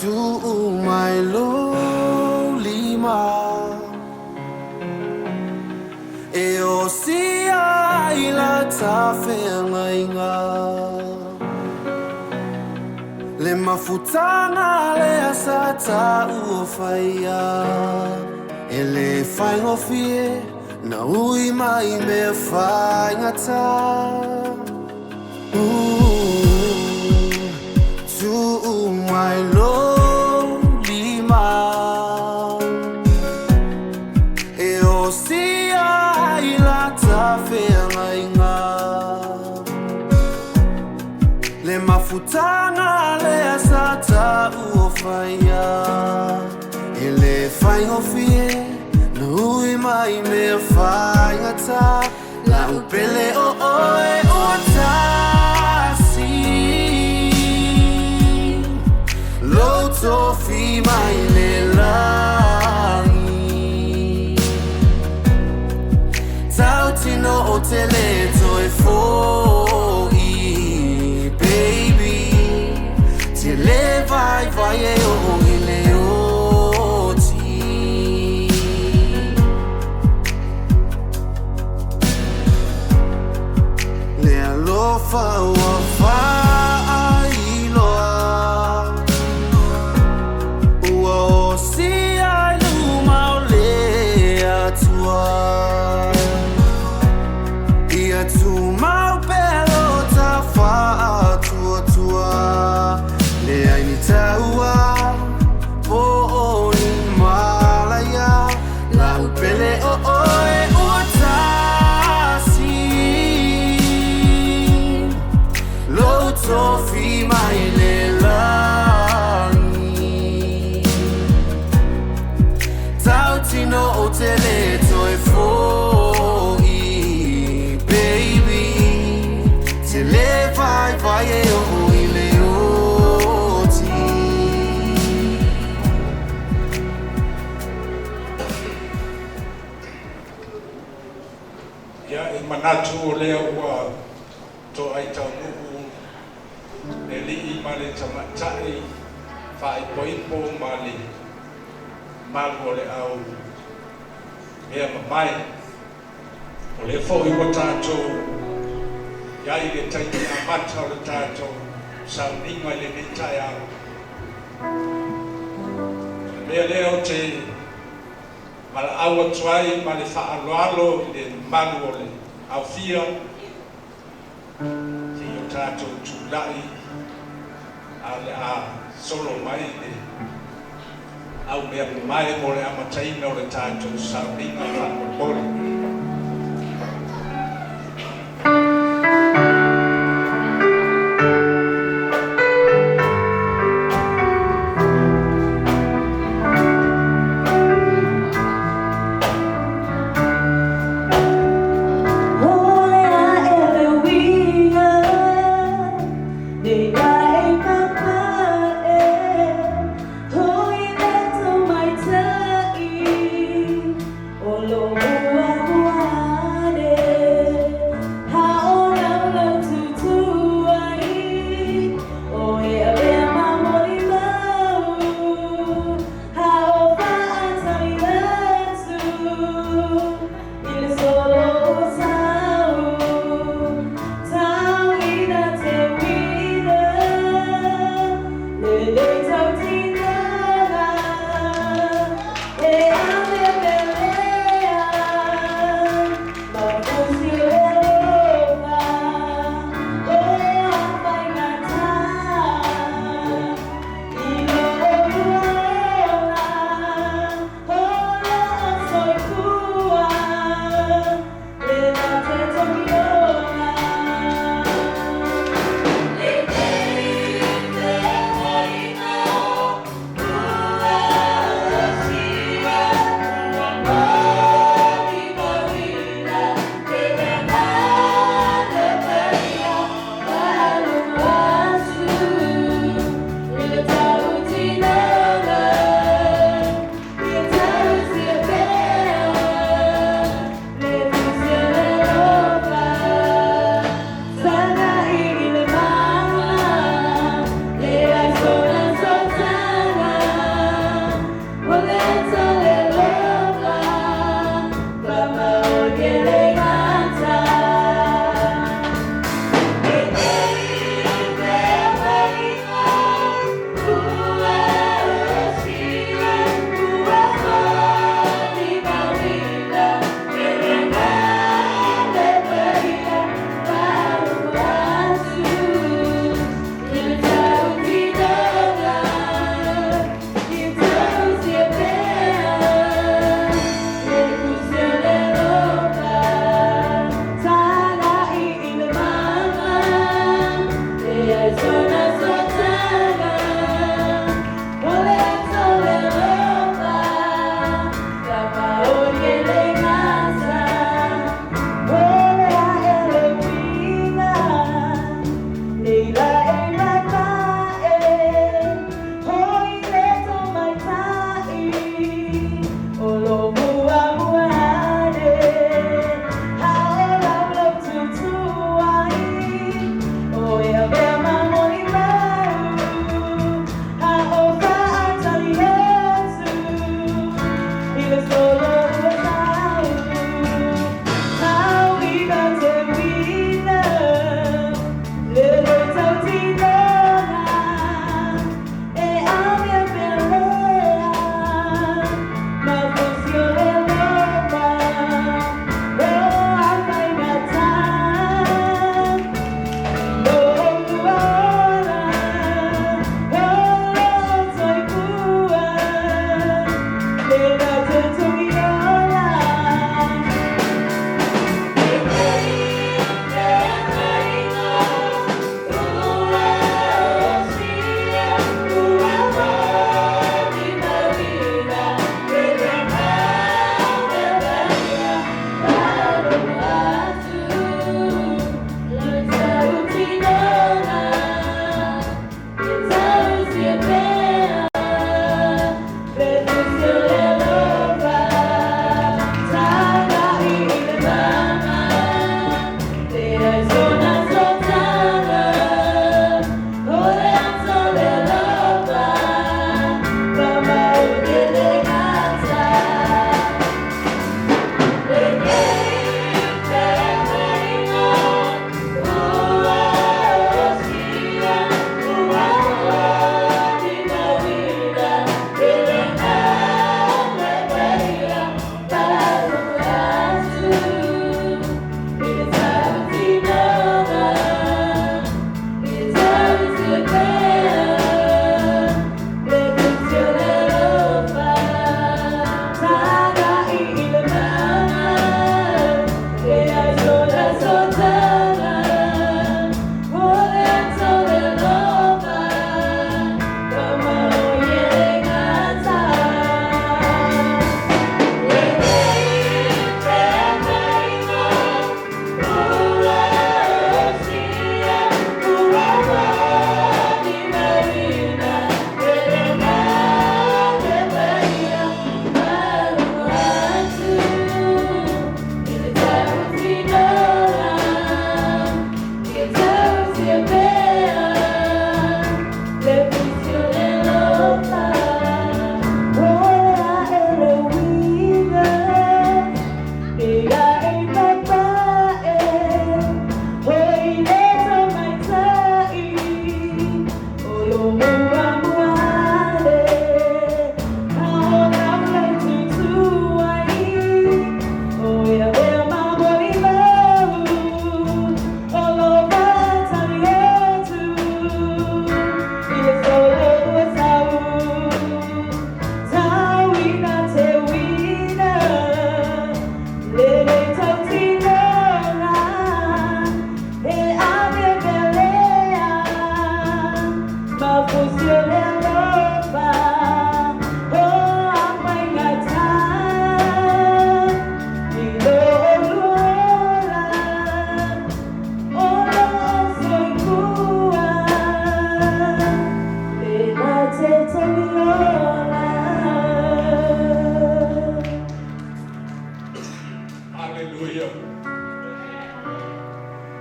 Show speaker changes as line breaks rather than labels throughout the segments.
Tuu mai lou lima e osia ai la ta feagaiga, le mafutaga lea sa taua faia, e le faigofie na ui mai mea faigata. Tuu mai lou lima e osia ai la ta feagaiga, le mafutaga lea sa taua faia, e le faigofie na ui mai mea faigata. Lau pele o oe ua tasi, lou tofi mai le lagi, tautino o te le toe fo'i, baby, te le vaivai e oo i le oti. Le alofa ua faailoa, ua osia i luma o le Atua, ia tumau pea lo ta faatuatua, leai ni taua po o ni malaia. Lau pele o oe ua tasi, lou tofi mai le lagi, tautino o te le toe fo'i, baby, te le vaivai e oo i le oti.
Ia e manatu o lea ua to'ai taunuu le alii ma le tamaitai faaipoipo ma le malu o le au mea mamae. O lea fo'i ua tatou i ai le taimi amata o le tatou sauniga i lenei taeao. O le mea lea o te valaau atu ai ma le faaaloalo i le mamalu o le aofia seia o tatou tula'i a o le a solo mai le au mea mamae mo le amataina o le tatou sauniga faamolemole.
O le a e le uiga nei ai papae o i le tamaitai o lo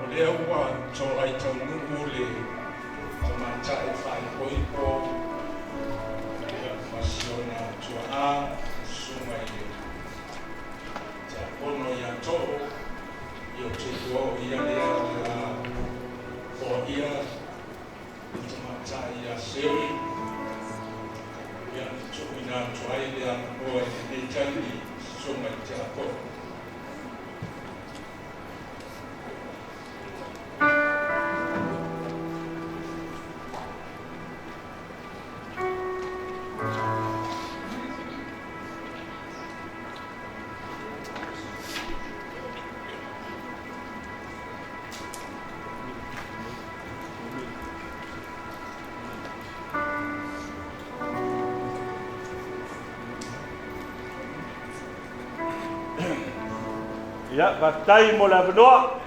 O lea ua toai taunuu le tamaitai faaipoipo ia ma si ona tuaa susuga i le Tiakono ia Too, ia ou te iloa o ia lea o le a foaia le tamaitai ia Seri, ia na tuuina atu ai le avanoa i lenei taimi i le susuga i le Tiakono.
Ia, faafetai mo le avanoa,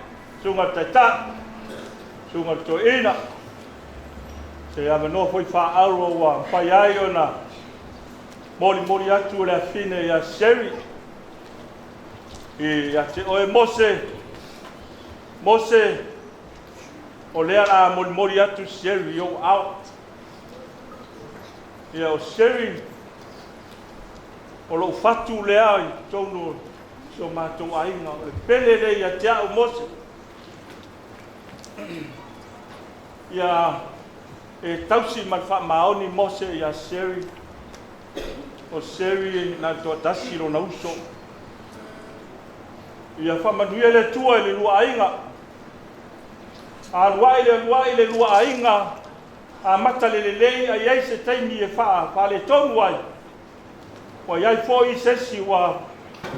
susuga i le Taitai, susuga i le Toeaina, se avanoa foi faaauro ua mafai ai ona molimoli atu le afine ia Sherry ia te oe Mose. Mose, o lea o le a molimoli atu Sherry i ou aao. Ia, o Sherry, o lou fatu lea i totonu o si o matou aiga, o le pele lea ia te au Mose. Ia e tausi ma le faamaoni Mose ia Sherry. O Sherry na o le toatasi lona uso. Ia faamanuia le Atua i le lua aiga. Aluai le aluai le lua aiga, amata le lelei ae i ai se taimi e faaletonu ai. Ua i ai foi se isi ua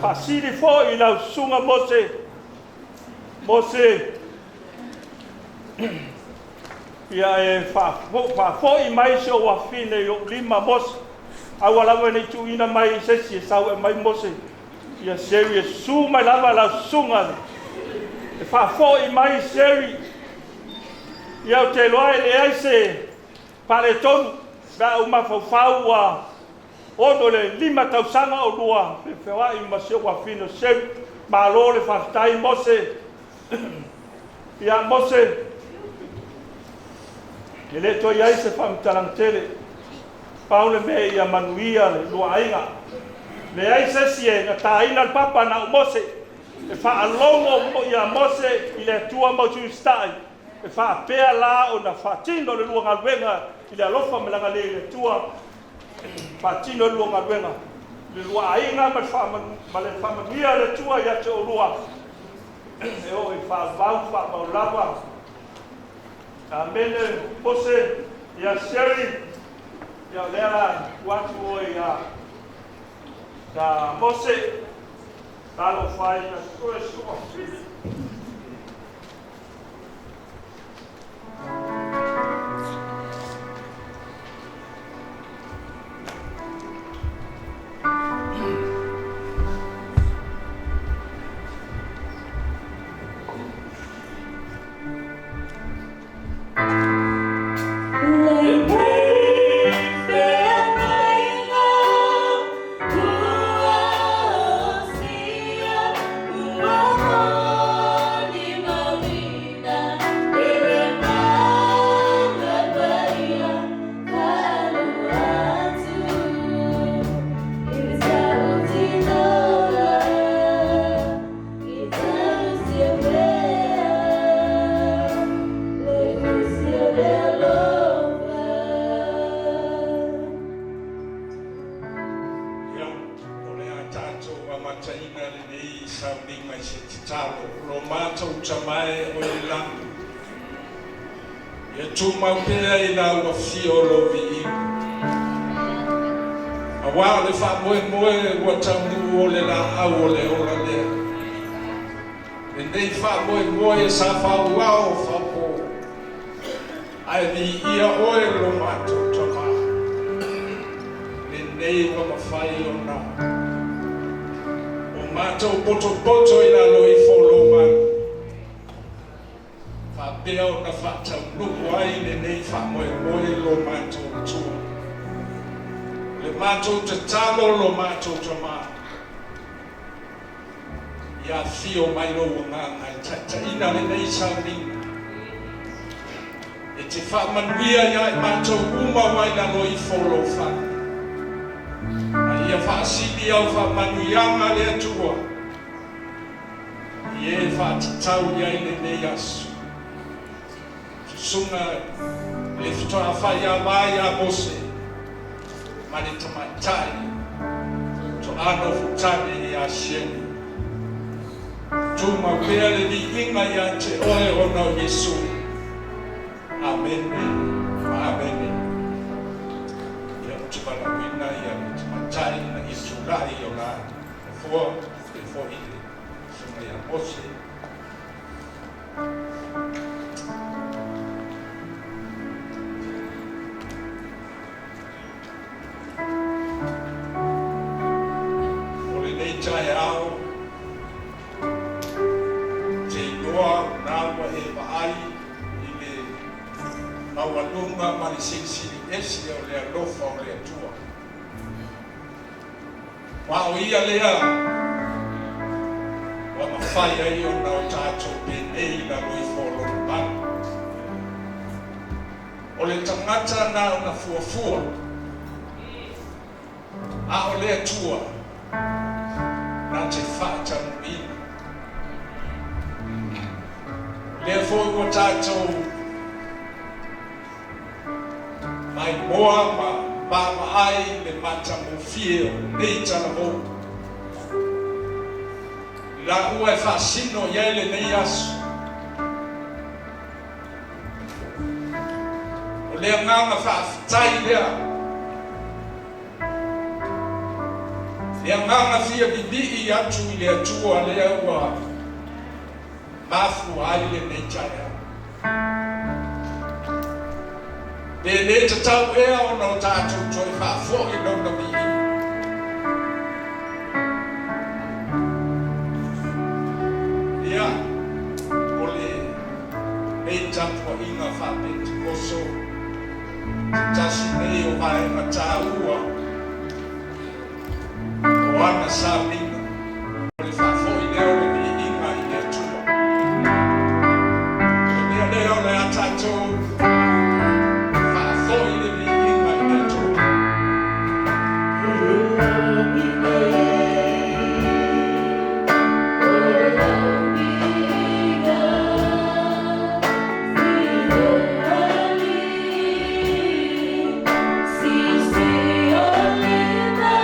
faasili foi i lau susuga Mose. Mose, ia e faafoi mai si ou afine i ou lima Mose. Aua lava ne i tuuina mai i se isi e sau e aumai Mose. Ia Sherry, e susu mai lava lau susuga e faafoi mai Sherry. Ia ou te iloa e leai se faaletonu pe a ou mafaufau ua 65 tausaga o lua feoai ma si ou afine o Sherry. Malo le faafetai Mose. Ia Mose, e le toe i ai se faamatalaga tele. Pau le mea ia manuia le lua aiga. Leai se isi e gataina le papa na o Mose. E faalogo ia Mose i le Atua ma usiusitai, e faapea la ona faatino le lua galuega i le alofa ma le agalelei o le Atua, faatino le lua galuega, le lua aiga ma le faamanuia o le Atua ia te oulua, e oo i faavavau faavavau lava. Amene. Mose, ia Sherry, ia o lea la tuu atu oe ia Mose, talofa e ia oe si ou afafine.
Ia, o le a tatou amataina lenei sauniga i se tatalo. Lo matou Tama e o i le lagi, ia tumau pea i lau afio lou viiga. Aua o le faamoemoe ua taunuu o le laau o le ola lea. Lenei faamoemoe sa faaauau faapo, ae viia oe lo matou Tama. Lenei ua mafai ona o matou potopoto i lalo ifo o lou malu, faapea ona faataunuu ai lenei faamoemoe lo matou Atua. O le matou tatalo lo matou Tama. Ia afio mai lou agaga e taitaiina lenei sauniga. E te faamanuia ia i matou uma ua i lalo ifo o lou fale. A ia faasili au faamanuiaga le Atua i e faatatau i ai lenei aso. Susuga i le faatoa faiava ia Mose ma le tamaitai toa nofotane ia Sieni. Tumau pea le viiga ia te oe ona o Iesu. Amene ma amene. Ia ou te valaauina ia le tamaitai ina ia tulai i ona nofoa faapea foi le susuga ia Mose. O lenei taeao, te iloa o na ua e vaai i le maualuga ma le silisili ese o le alofa o le Atua. Ma o ia lea ua mafai ai ona o tatou penei i lalo ifo o lona malu. O le tagata na ona fuafua, a o le Atua na te faataunuuina. O lea foi ua tatou maimoa ma vaavaai le matagofie o lenei talavou. La ua e faasino i ai lenei aso. O le agaga faafetai lea. Le agaga fia vivii atu i le Atua lea ua mafua ai lenei taeao. Pe le tatau ea ona o tatou toe faafoi lona viiga. Ia, o lenei tapuaiga faa-Penetekoso, se tasi nei o vaega taua o ana sauniga. O le faafoi lea o le viiga i le Atua. O le mea lea o le a tatou faafoi le viiga i le Atua.
Lagi e, o le lau viiga, i le Alii, silisili o lima.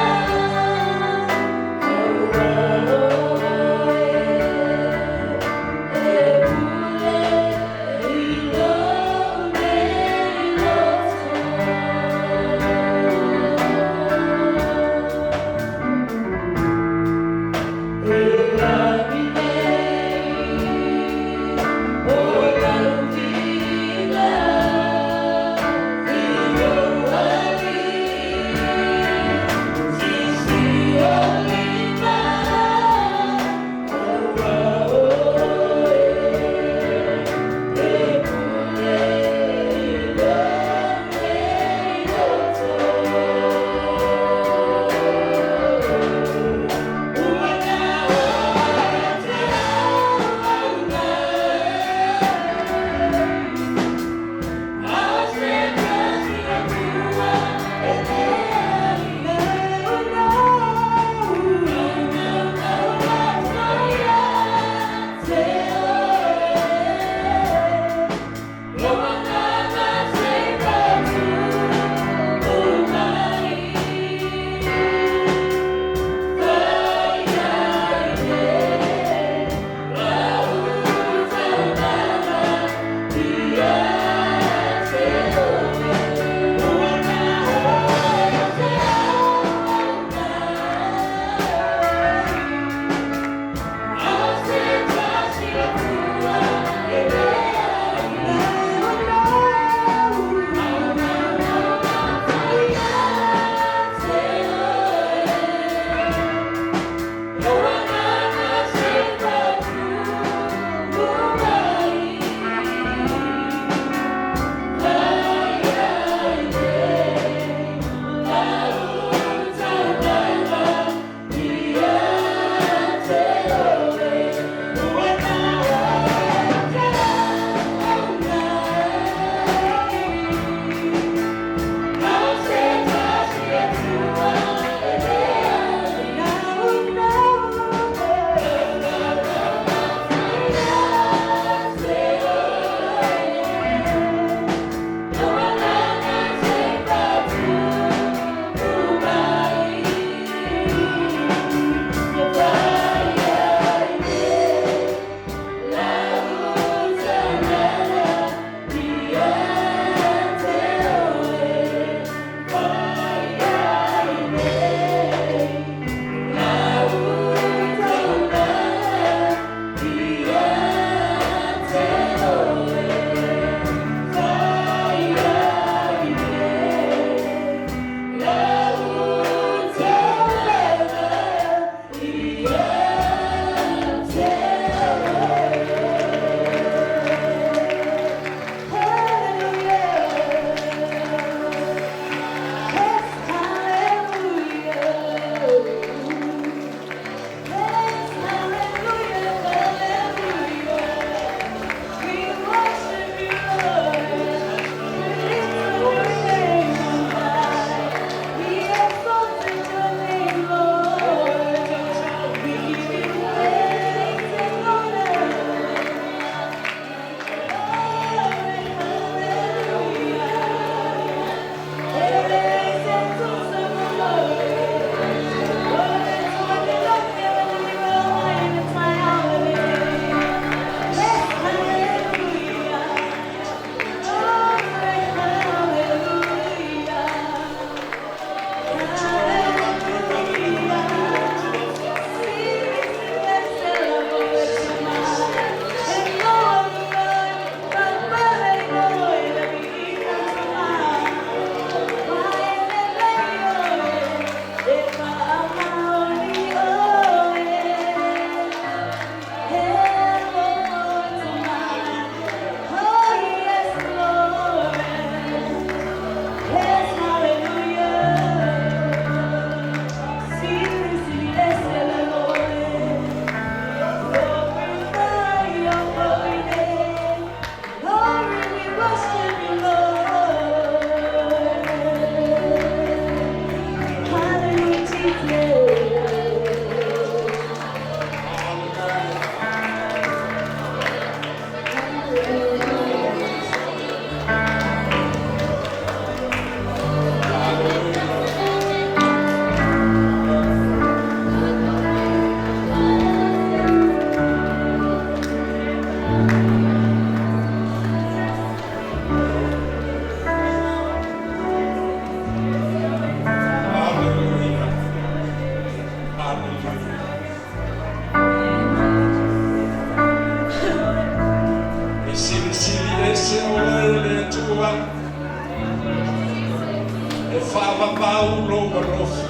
Faavavau lou alofa.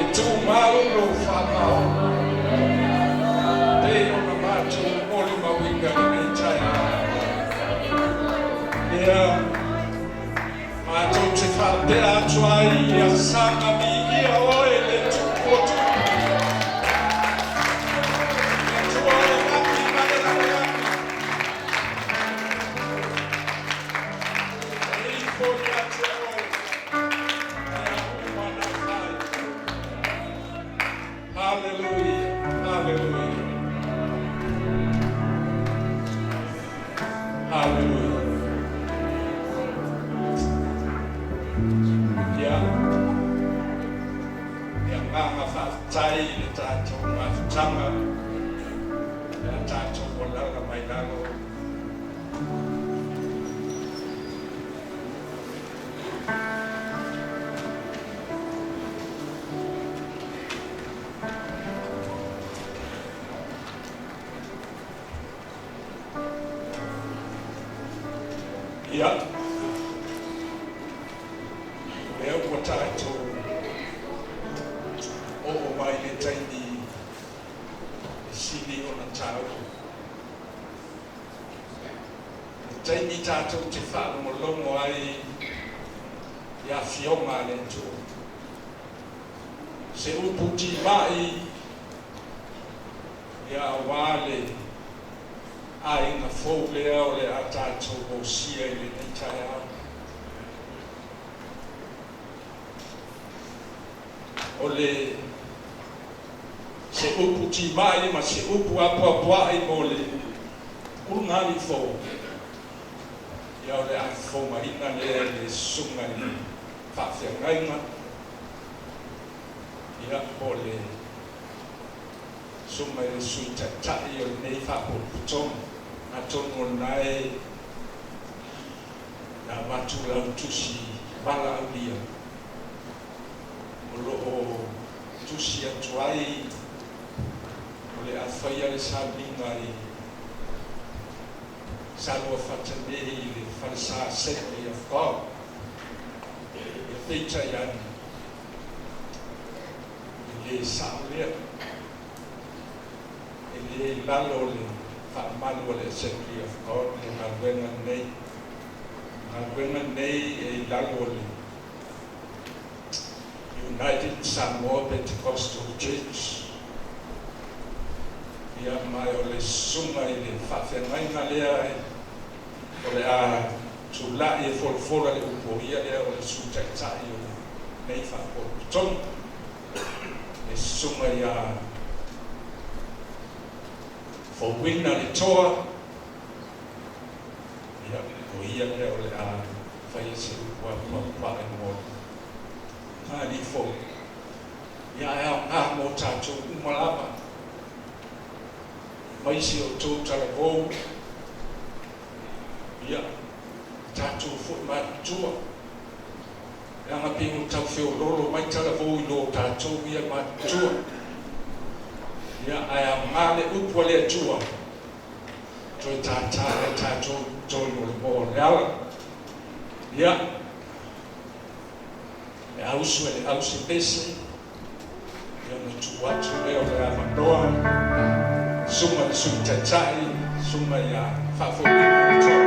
E tumau lou faamaoni. Pei ona matou molimauina i lenei taeao. Ia, matou te faapea atu ai, ia saga viia oe le Tupu o tupu, le Atua o le lagi ma le lalolagi. E ifo ia te oe mea uma na fai. Hallelujah, hallelujah, hallelujah. Ia, le agaga faafetai i le tatou mafutaga le a tatou alaga mai lalo. Ia, lea ua tatou oo mai le taimi e sili ona taua. Le taimi tatou te faalogologo ai i afioga a le Atua. Se upu timai ia auā le aiga fou lea o le a tatou osia i lenei taeao. O le se upu timai ma se upu apoapoai mo le ulugalii fou. Ia o le a fofogaina lea e le susuga i le faafeagaiga. Ia po o le susuga i le Sui Taitai o lenei Faalapotopotoga. Atonu o lena e na avatu lau tusi valaaulia o lo o tusi atu ai o le a faia le sauniga i Saluafata nei i le falesa Assembly of God. Ia peitai ane, e le sao lea. E le i lalo o le faamalu o le Assembly of God le galuega lenei. O le galuega lenei e i lalo o le United Samoa Pentecostal Church. Ia ma o le susuga i le faafeagaiga lea o le a tulai e folafola le upu, o ia lea o le Sui Taitai o lenei Faalapotopotoga. Le susuga ia Fouina le Toa, ia o ia lea o le a faia se upu apoapoai mo le ulugalii fou. Ia ae aoga mo tatou uma lava. Mai si o outou talavou, ia, tatou foi matutua. Leaga pei ua tau feoloolo mai talavou i lo tatou ia matutua. Ia, ae aoga le upu a le Atua, toe tātā ai tatou totonu o le moa o le ala. Ia, le ausu e le ause pese, ia ona tuu atu lea o le avanoa, susuga i le Sui Taitai, susuga ia Faafouina le Toa.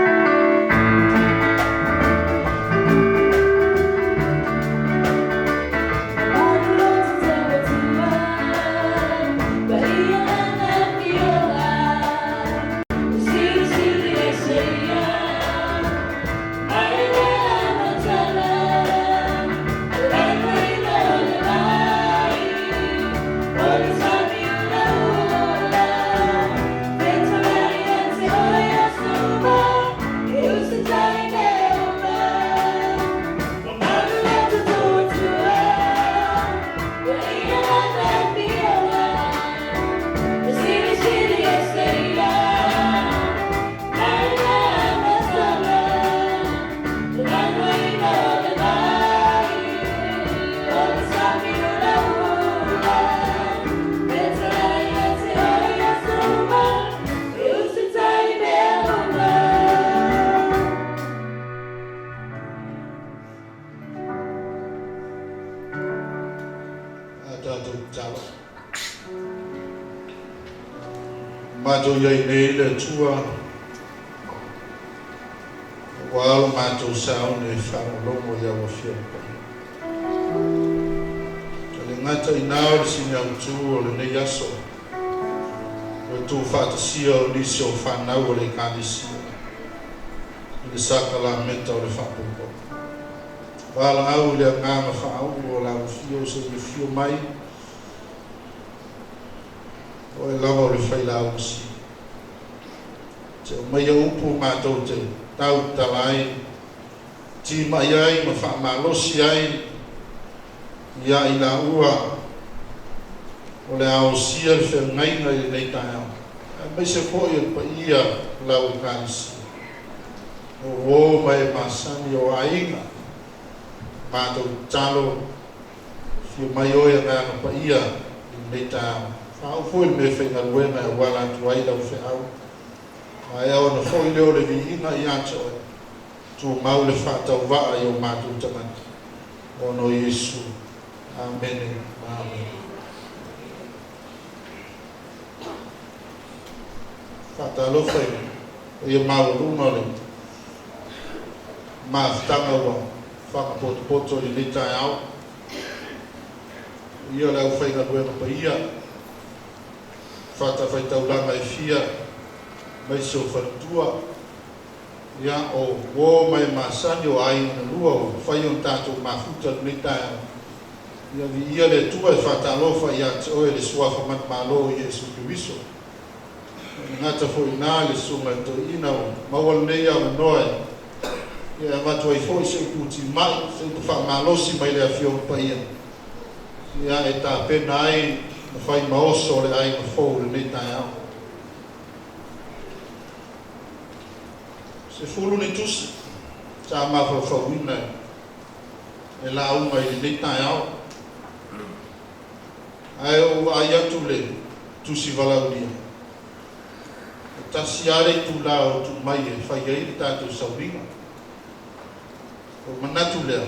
Matou i ai nei le Atua, aua lo matou sauni e faalogologo i au Afioga Paia. E le gata i na o le sini autu o lenei aso, o le tuufaatasia o nisi o fanau o le Ekalesia i le sakalameta o le faapopo'o. Valaau i le agaga faauu o lau afio se i afio mai, o oe lava o le Failauga Sili. Te aumaia upu matou te tautala ai, timai ai ma faamalosi ai ia i laua o le a osia le feagaiga i lenei taeao, aemaise foi o le paia o lau Ekalesia, o uō ma e masani o aiga. Matou tatalo, afio mai oe Agaga Paia i lenei taeao. Faauu foi le meafaigaluega e auala atu ai lau feau. Maea ona foi lea o le viiga ia te oe. Tumau le faatauvaa i o matou tagata. Ona o Iesu. Amene ma amene. Faatalofa i le paia maualuga o le mafutaga ua fagapotopoto i lenei taeao. Ia le aufaigaluega paia, fatafaitaulaga e fia, aemaise o faletua, ia o uō ma e masani o aiga na lua ua mafai ona tatou mafuta i lenei taeao. Ia viia le Atua e faatalofa ia te oe i le Suafa manumalo o Iesu Keriso. E le gata foi i ina le Susuga i le Toeaina ua maua lenei avanoa e ia e avatu ai foi se upu timai, se upu faamalosi mai le Afioga Paia, ia e tapena ai na fai ma oso o le aiga fou i lenei taeao. 10 ni tusi sa mafaufauina e lauga i lenei taeao. Ae ou vaai atu le tusi valaulia, e tasi lava le itulā o tuu mai e fai ai le tatou sauniga. Ou manatu lea,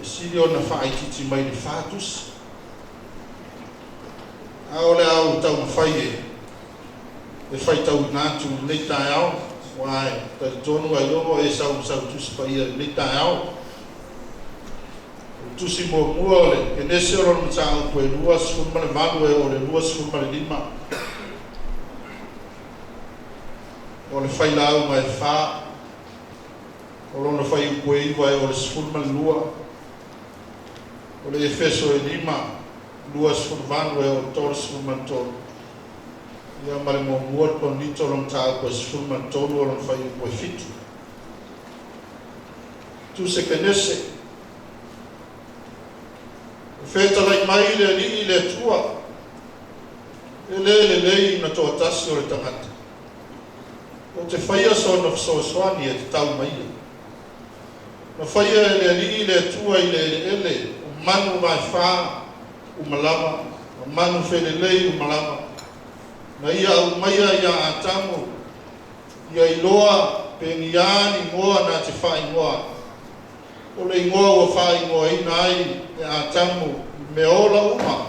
e sili ona faaitiiti mai le 4 tusi. A o le a ou taumafai e faitauina atu i lenei taeao, aua e talitonu ailoga o e sau ma sau tusi paia i lenei taeao. O le tusi muamua o le Kenese o lona mataupu e 28 e oo i le 25. O le failauga e 4, o lona fuaiupu e 9 e oo i le 12. O le Efeso e 5, 28 e oo i le 33. Ia ma le muamua le Korinito o lona mataupu e 13 o lona fuaiupu e 7. Tusi Kenese. Ua fetalai mai le Alii le Atua, e le lelei na toatasi o le tagata. Ou te faia sona fesoasoani e tatau ma ia. Na faia e le Alii le Atua i le eleele o manu vaefa uma lava, ma manu felelei uma lava. Na ia aumaia ia Atamu, ia iloa pe ni a ni igoa na te faaigoa ai. O le igoa ua faaigoaina ai e Atamu i mea ola uma,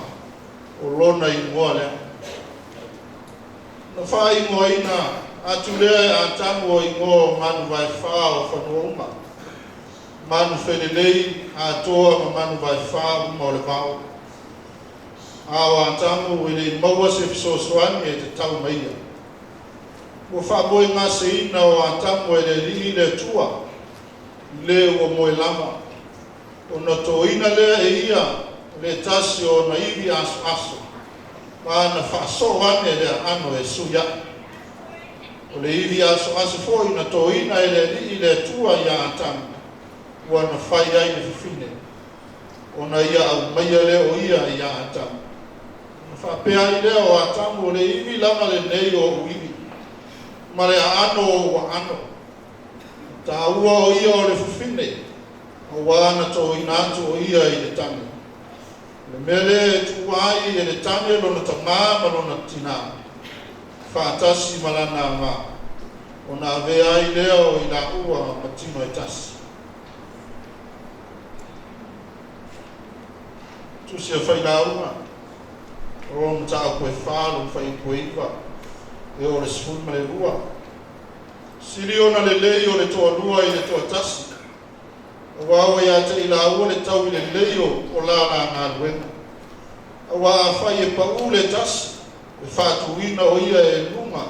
o lona igoa lea. Na faaigoaina atu lea e Atamu o igoa o manu vaefa o fanua uma, manu felelei atoa ma manu vaefa uma o le vao. A o Atamu e le maua se fesoasoani e tatau ma ia. Ua faamoegaseina o Atamu e le Alii le Atua, le ua moe lava. Ona toina lea e ia le tasi o ona ivi asoaso, ma na faasoo ane le aano e sui aʻe. O le ivi asoaso foi na toina e le Alii le Atua ia Atamu, ua na fai ai le fafine, ona ia aumaia lea o ia ia Atamu. Na faapea ai lea o Atamu, o le ivi lava lenei o ou ivi, ma le aano o ou aano. Taua o ia o le fafine, auā na toina atu o ia i le tane. O le mea lea e tuua ai e le tane lona tamā ma lona tinā, faatasi ma lana agā, ona avea ai lea o i laua ma tino e tasi. Tusi a Failauga. O lona mataupu e 4, lona fuaiupu e 9 e oo i le 12. Sili ona lelei o le toalua i le toatasi, auā ua iā te i lāua le taui lelei o la la galuega. Auā afai e paʻū le tasi, e faatuina o ia e luga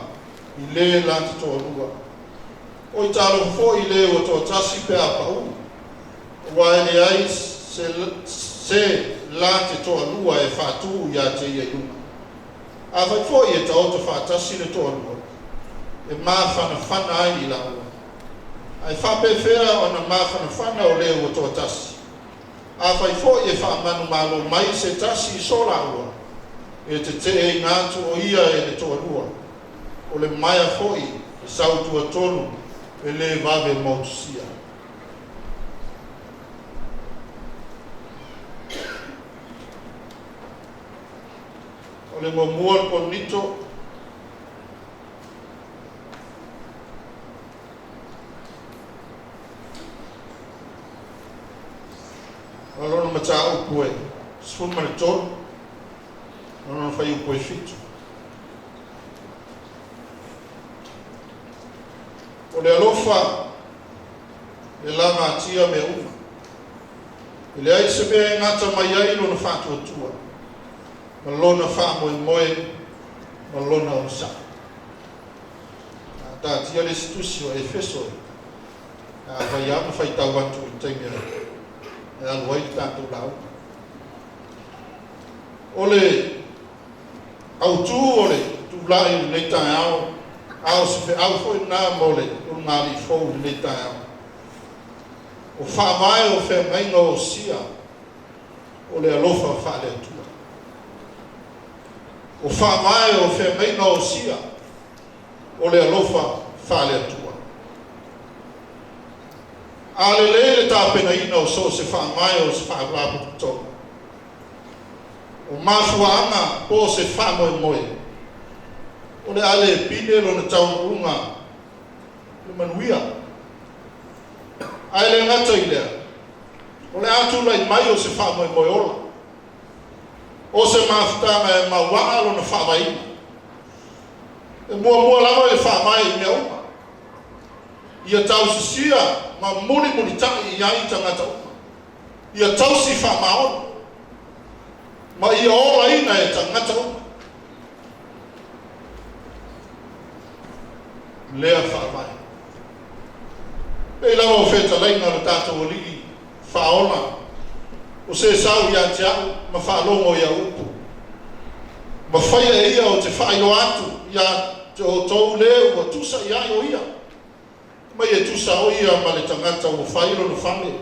i lē la te toalua. Oi talofa foi i le ua toatasi pe a paʻū, auā e leai se la te toalua e faatū iā te ia i luga. Afai foi e taoto faatasi le toalua, e mafanafana ai i laua. Ae faapefea ona mafanafana o le ua toatasi? Afai foi e faamanumalo mai se tasi i so laua, e teteeina atu o ia e le toalua. O le maea foi e sautuatonu e lē vave motusia. O le muamua le Korinito o lona mataupu e 13, lona fuaiupu e 7. O le alofa e lagatia mea uma. E leai se mea e gata mai ai lona faatuatua, ma lona faamoemoe, ma lona onosai. A taatia le isi tusi o Efeso e afai lava ma faitau atu i le taimi e alu ai le tatou lauga. O le autū o le tulai i lenei taeao, a o se feau foi lena mo le ulugalii fou i lenei taeao. O faavae o feagaiga osia o le alofa faale-Atua. O faavae o feagaiga osia o le alofa faale-Atua. A lelei le tapenaina o so o se faavae o se faalapotopotoga, o mafuaaga po o se faamoemoe, o le a le pine lona taunuuga le manuia. Ae le gata i lea, o le a tulai mai o se faamoemoe ola, o se mafutaga e mauaa lona faavaeina. E muamua lava i le faavae i mea uma, ia tausisia ma mulimulita'i i ai tagata uma, ia tausi faamaoni ma ia olaina e tagata uma lea faavae. Pei lava o fetalaiga o le tatou Alii Faaola, o se sau iā te a'u ma faalogo i au upu, ma faia e ia o te faailoa atu iā te outou lē ua tusa i ai o ia. Mai e tusa o ia ma le tagata ua fai lona fale,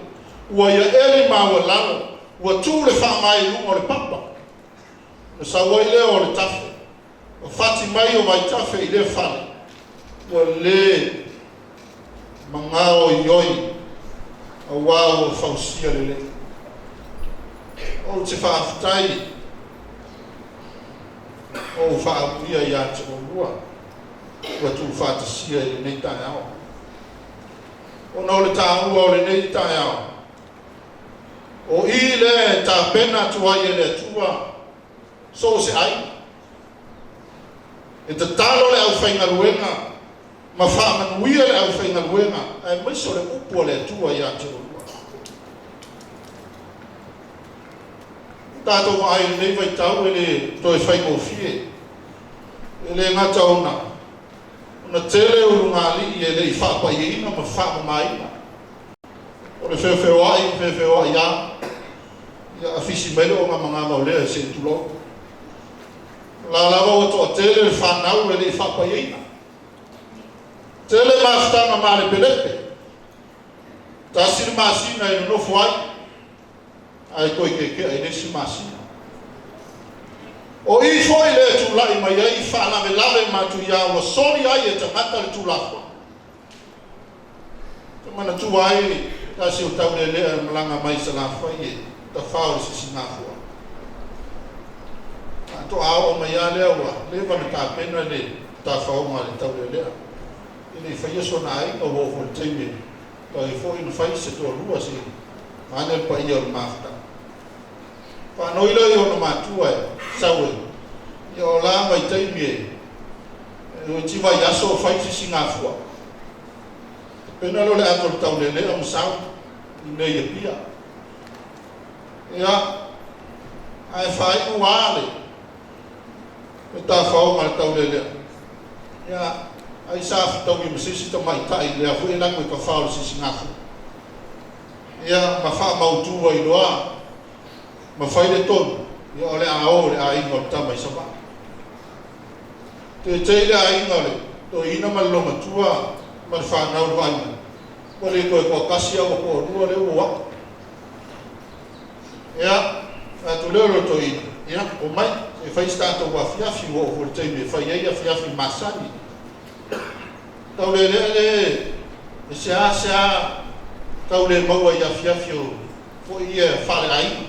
ua ia eli maualalo, ua tuu le faamae i luga o le papa. Ona sau ai lea o le tafe, ma fati mai o vaitafe i lea fale, ua lē magaoioi, auā ua fausia lelei. Ou te faafetai o ou faaamuia iā te oulua ua tuufaatasia i lenei taeao. Ona o le tāua o lenei taeao, o i lea e tapena atu ai e le Atua so o se aiga. E tatalo le aufaigaluega ma faamanuia le aufaigaluega aemaise o le upu a le Atua iā te oulua. Tatou vaai i lenei vaitau e le toe faigofie. E le gata ona tele ulugalii e le i faapaiaina ma faamamaina. O le feofeoai ma feofeoai lava, ia afisi mai le ogamagama o lea e se i tulou. O la lava ua toatele le fanau e le i faapaiaina. Tele mafutaga malepelepe. Tasi le masina e nonofo ai, ae toe keke'a i le isi masina. O i foi le tulai mai ai faalavelave matuia ua soli ai e tagata le Tulafono. Te manatua ai tasi o taulelea e malaga mai Salafai e tafao i le Sisigafua. Faatoa oo mai lava lea ua leva ona tapena le tafaoga a le taulelea. E le i faia sona aiga ua oo foi i le taimi e tatau ai foi ona fai se toalua se i vaeane le paia o le mafutaga. Faanoi lea i ona matua e sau e Ia o la vaitaimi e toeitiiti vaiaso o fai le sisigafua. Tapena lea o le ato o le taulelea ma sau i inei i Apia. Ia, ae faaiu lava le tafaoga a le taulelea. Ia, ai sa fetaui ma se isi tamaitai lea foi e alu atu i tafao o le sisigafua. Ia, ma faamautu ai loa ma fai le tonu, ia o le a o i le aiga o le tama i Savaii. Teitei le aiga o le toeaina ma le loomatua ma le fanau i le vaai mai, ua le toe toatasi a ua toalua lea ua o atu. Ia, fai atu lea o le toeaina, ia, omai se i fai se tatou afiafi, ua oo foi i le taimi e fai ai afiafi masani. Taulelea le e seasea tau le maua i afiafi o foi ia faaleaiga.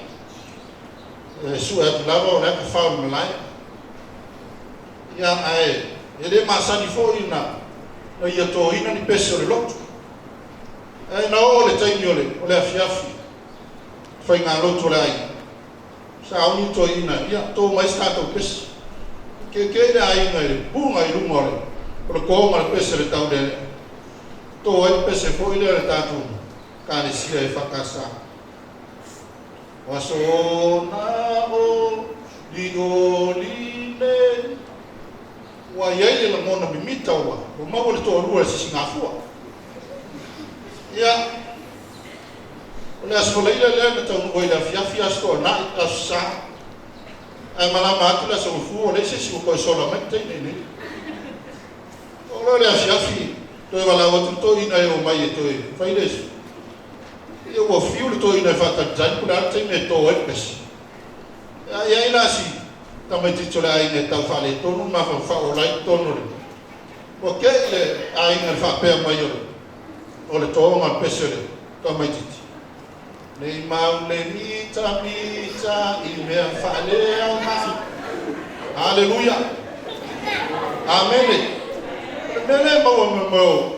E sue atu lava o le ata o le malae. Ia, ae e le masani foi na ia toina ni pese o le lotu. Ae na oo le taimi o le afiafi, faigalotu o le aiga, sauni toeaina, ia, to mai se tatou pese. Keke le aiga i le puga i luga o le toga o le pese o le taulelea. To ai le pese foi lea o le tatou Ekalesia EFKS. O aso na o lioli nei. Ua i ai le lagona mimita ua maua le toalua i le sisigafua. Ia, o le Aso Faraile lea na taunuu ai i le afiafi, Aso Toonai, Aso Sa. Ae malama atu le Aso Gafua, ua leai se isi ua toe sola mai le teine i inei. Oo loa i le afiafi, toe valaau atu le toeaina e omai e toe fai le... Ia ua fiu le toeaina e faatalitali po o le a le taimi e to ai le pese. Ia, e i ai la si tamaitiiti o le aiga e tau faaletonu le mafaufau o la e i totonu o le... Ua te i le aiga i le faapea mai o le toga o le pese o le tamaitiiti. Nei mau le mitamita i mea faaleaoga. Aleluia. Amene. O le mea lea e maua mai mo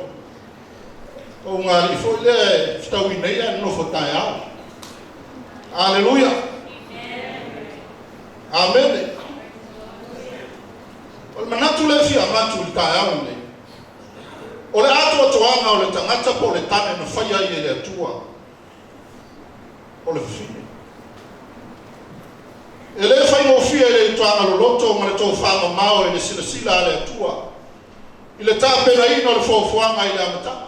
ugaalii foi lea e fetaui nei ae nonofo taeao. Aleluia. Amene. O le manatu lea e fia avatu i le taeao lenei, o le atoatoaga o le tagata po o le tane na faia ai e le Atua o le fafine. E le faigofie i le ituaga loloto ma le tofamamao i le silasila a le Atua i le tapenaina o le foafoaga i le amataga,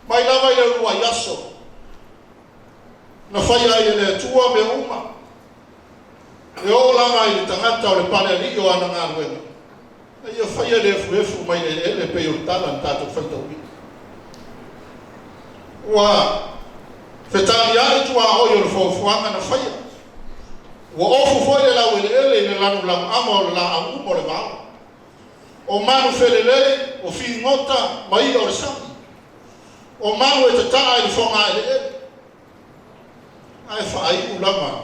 mai lava i le uluai aso na faia ai e le Atua mea uma, e oo lava i le tagata o le palealii o ana galuega, na ia faia le efuefu mai le eleele pei o le tala na tatou faitauina. Ua fetaliai tuaoi o le foafoaga na faia. Ua ofu foi le laueleele i le lanulanuama o le laau uma o le vao. O manu felelei, o figota ma i'a o le sami. O manu e tataa i le fogaeleele. Ae faaiu lava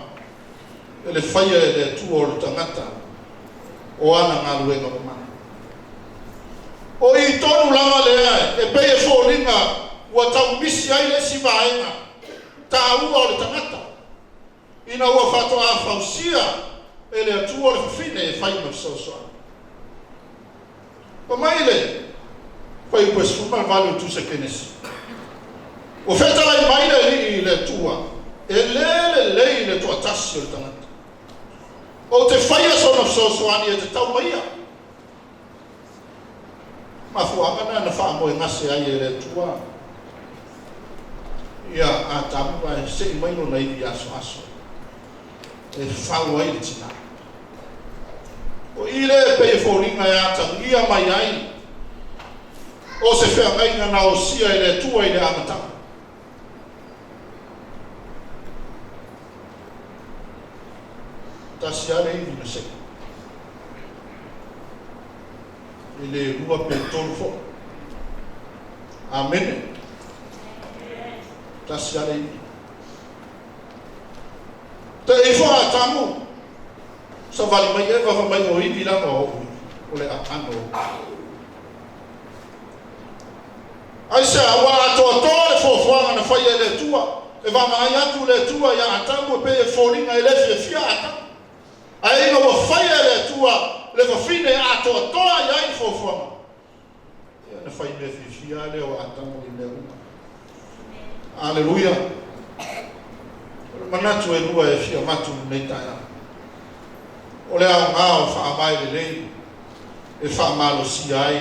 e le faia e le Atua o le tagata o ana galuega mamana. O i tonu lava lea e pei e foliga ua tau misi ai le isi vaega taua o le tagata, ina ua faatoa fausia e le Atua le fafine e fai ma fesoasoani. Fai mai le fuaiupu e 18 o le Tusi a Kenesi, Ua fetalai mai le Alii i le Atua, e le lelei le toatasi o le tagata. Ou te faia sona fesoasoani e tatau ma ia. Mafuaaga na na faamoegase ai e le Atua ia Atamu ae sei mai lona ivi asoaso e fau ai le tinā. O i lea e pei e foliga e atagia mai ai o se feagaiga na osia e le Atua i le amataga. Tasi lava le ivi na sei. E le lua pe tolu foi. Amene. Tasi lava le ivi. Te ifo Atamu, savali mai Eva fai mai o ivi lava o ou ivi, o le aano o ou ivi. Aisea? Ua atoatoa le fuafuaga na faia e le Atua. E vaavaai atu le Atua iā Atamu e pei e foliga e le fiafia Atamu. Ae ina ua faia e le Atua le fafine e atoatoa i ai le fuafuaga. Ia ona fai mea fiafia lava lea o Atamu i mea uma. Aleluia! O le manatu e lua e fia avatu i lenei taeao, o le aoga o faavae lelei e faamalosia ai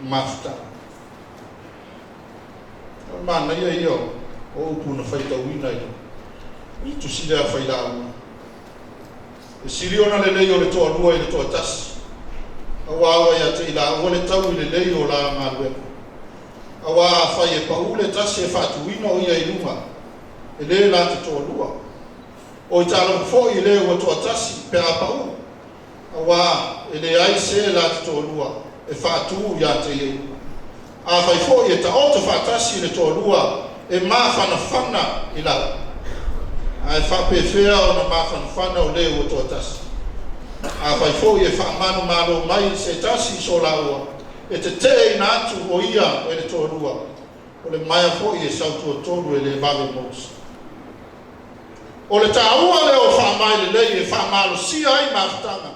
mafutaga. O le manaia ia o upu na faitauina i le tusi lea a Failaua. E sili ona lelei o le toalua i le toatasi, auā ua ia te i laua le taui lelei o la galuega. Auā afai e paū le tasi e faatuina o ia i luga, e lē la te toalua. O i talofa foi i le ua toatasi pe a paū, auā e leai se la te toalua e faatū ia te ia i luga. Afai foi e taoto faatasi le toalua e mafanafana i lalo, ae faapefea ona mafanafana o le ua toatasi? Afai foi e faamanumalo mai se tasi i so laua, e teteeina atu o ia e le toalua, o le maea foi e sautuatolu e le vave mausi. O le taua lea o faamae lelei e faamalosia ai mafutaga,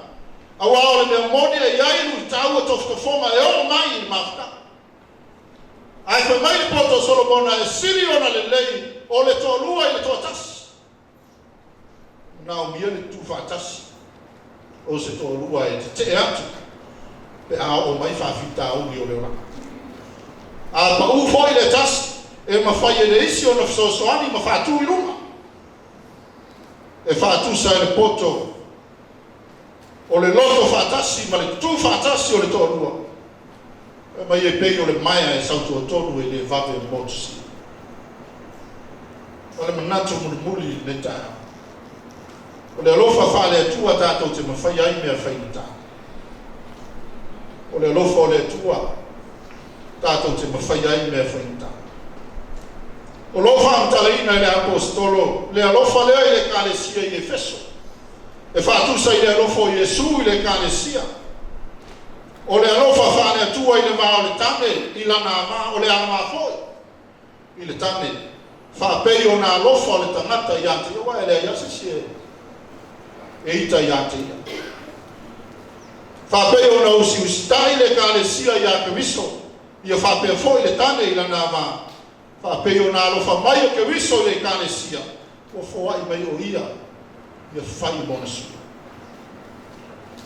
auā o le mea moni e i ai luitau e tofotofoga e oo mai i le mafutaga. Ae fai mai le poto o Solomona e sili ona lelei o le toalua i le toatasi. Manaomia le tutufaatasi o se toalua e tetee atu pe a oo mai faafitauli o le olaga. A pau foi le tasi, e mafai e le isi ona fesoasoani ma faatu i luga. E faatusa e le poto o le loto faatasi ma le tutu faatasi o le toalua, fai mai e pei o le maea e sautuatonu e le vave motusia. O le manatu mulimuli i lenei taeao, o le alofa faale-Atua tatou te mafaia ai mea faigata. O le alofa o le Atua tatou te mafaia ai mea faigata. O lo o faamatalaina e le Aposetolo le alofa lea i le Ekalesia i Efeso, e faatusa i le alofa o Iesu i le Ekalesia. O le alofa faale-Atua i le va o le tane i lana ama, o le ama foi i le tane, faapei ona alofa o le tagata ia te ia, aua e leai lava se isi e ita ia te ia. Faapei ona usiusitai le Ekalesia iā Keriso, ia faapea foi le tane i lana ama, faapei ona alofa mai o Keriso i le Ekalesia, ua foai mai o ia ia fai ma ona sui.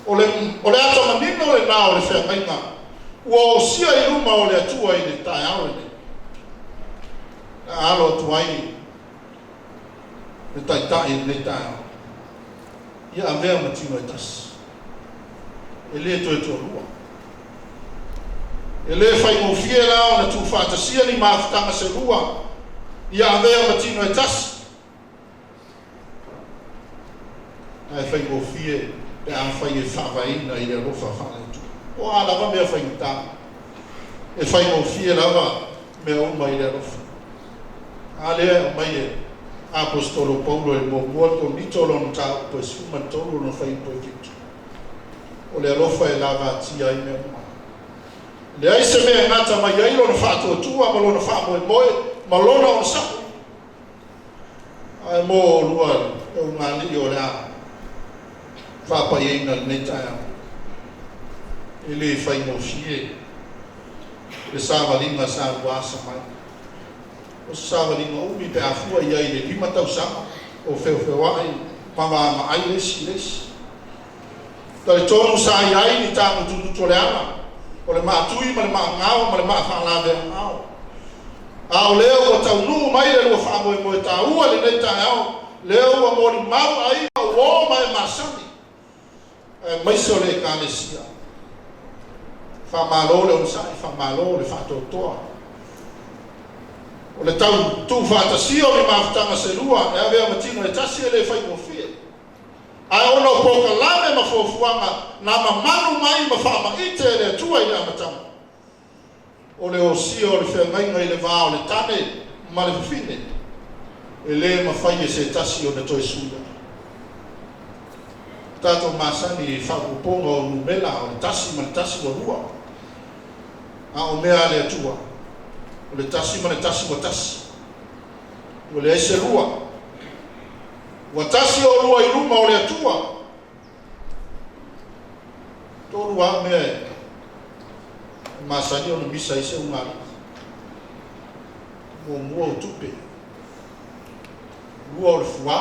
O le, o le ata manino lenā o le feagaiga ua osia i luma o le Atua i le taeao lenei. Na alo atu ai le Taitai i lenei taeao, ia avea ma tino e tasi, e le toe toalua. E le faigofie la ona tuufaatasia ni mafutaga se lua, ia avea ma tino e tasi. Ae faigofie pe afai e faavaeina i le alofa faale-Atua. O a lava mea faigata, e faigofie lava mea uma i le alofa. A lea e aumai e Aposetolo Paulo e muamua Korinito lona mataupu e 13 lona fuaiupu e 7. O le alofa e lavatia ai mea uma. E leai se mea e gata mai ai lona faatuatua ma lona faamoemoe ma lona onosai. Ae mo oulua e ugali'i o le a faapaiaina lenei taeao, e le faigofie le savaliga sa lua asa mai. O se savaliga umi pe a fua i ai i le 5 tausaga o feofeoa'i ma vaavaai le isi i le isi. Talitonu sa i ai ni tagutugutu o le ala, o le maatui ma le maagao ma le maafalaveaao. A o lea ua taunuu mai le lua faamoemoe taua i lenei taeao, lea ua molimau aiga uo ma e masani, aemaise o le Ekalesia. Faamalo le onosai, faamalo le faatoatoa. O le tau tuufaatasia o ni mafutaga se lua e avea ma tino e tasi e le faigofie. Ae ona o polokalame ma fuafuaga na mamanu mai ma faamaite e le Atua i le amataga, o le osia o le feagaiga i le va o le tane ma le fafine, e le mafai e se tasi ona toe suia. O tatou masani i faaopoopoga o numera o le tasi ma le tasi ua lua, a o mea a le Atua, o le tasi ma le tasi ua tasi, ua leai se lua. Ua tasi oulua i luma o le Atua. Tolu lava mea e masani ona misa ai se ugālii. Muamua o tupe, lua o le fuā,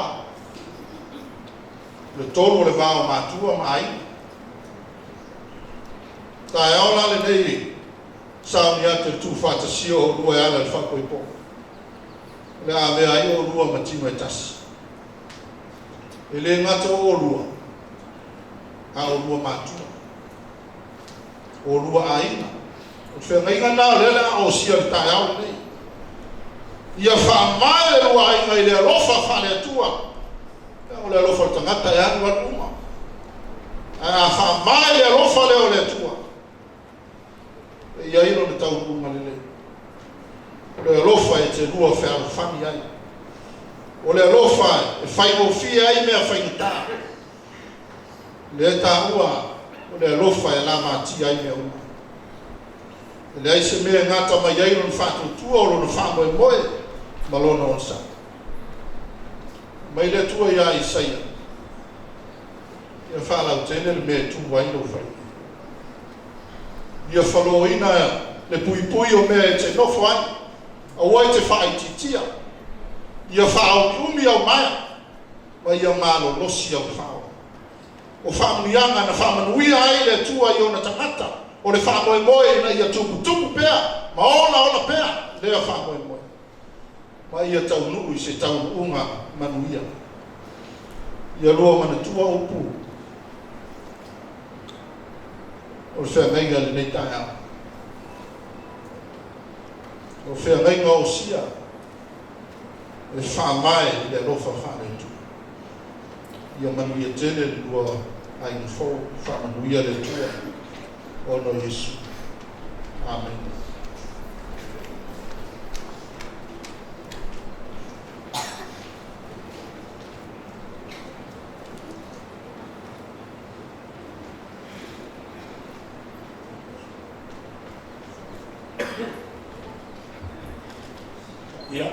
o le tolu o le va o matua ma aiga. Taeao la lenei sauni atu i le tuufaatasia o oulua e ala i le faapoipoga, o le a avea ai oulua ma tino e tasi. E le gata o oulua, a oulua matua, oulua aiga. O le feagaiga lena o lea o le a osia i le taeao lenei. Ia faavae le lua aiga i le alofa faale-Atua. Leaga o le alofa o le tagata e alu alu uma. Ae a faavae i le alofa lea o le Atua, e i ai lona taunuuga lelei. O le alofa e te lua fealofani ai. O le alofa e faigofie ai mea faigata. Lea e taua o le alofa e lavatia ai mea uma. E leai se mea e gata mai ai lona faatuatua o lona faamoemoe ma lona onosai. Mai le Atua iā Isaia, Ia faalautele le mea e tu ai lou faletua. Ia faloina le puipui o mea e te nofo ai, aua e te faaitiitia. Ia faaumiumi au maea, ma ia malolosi au fao. O faamanuiaga na faamanuia ai le Atua i ona tagata, o le faamoemoe ina ia tuputupu pea ma olaola pea lea faamoemoe, ma ia taunuu i se taunuuga manuia. Ia lua manatua upu o le feagaiga i lenei taeao. O feagaiga osia e faavae i le alofa faale-Atua. Ia manuia tele le lua aiga fou, faamanuia le Atua ona o Iesu. Amene.
Ia.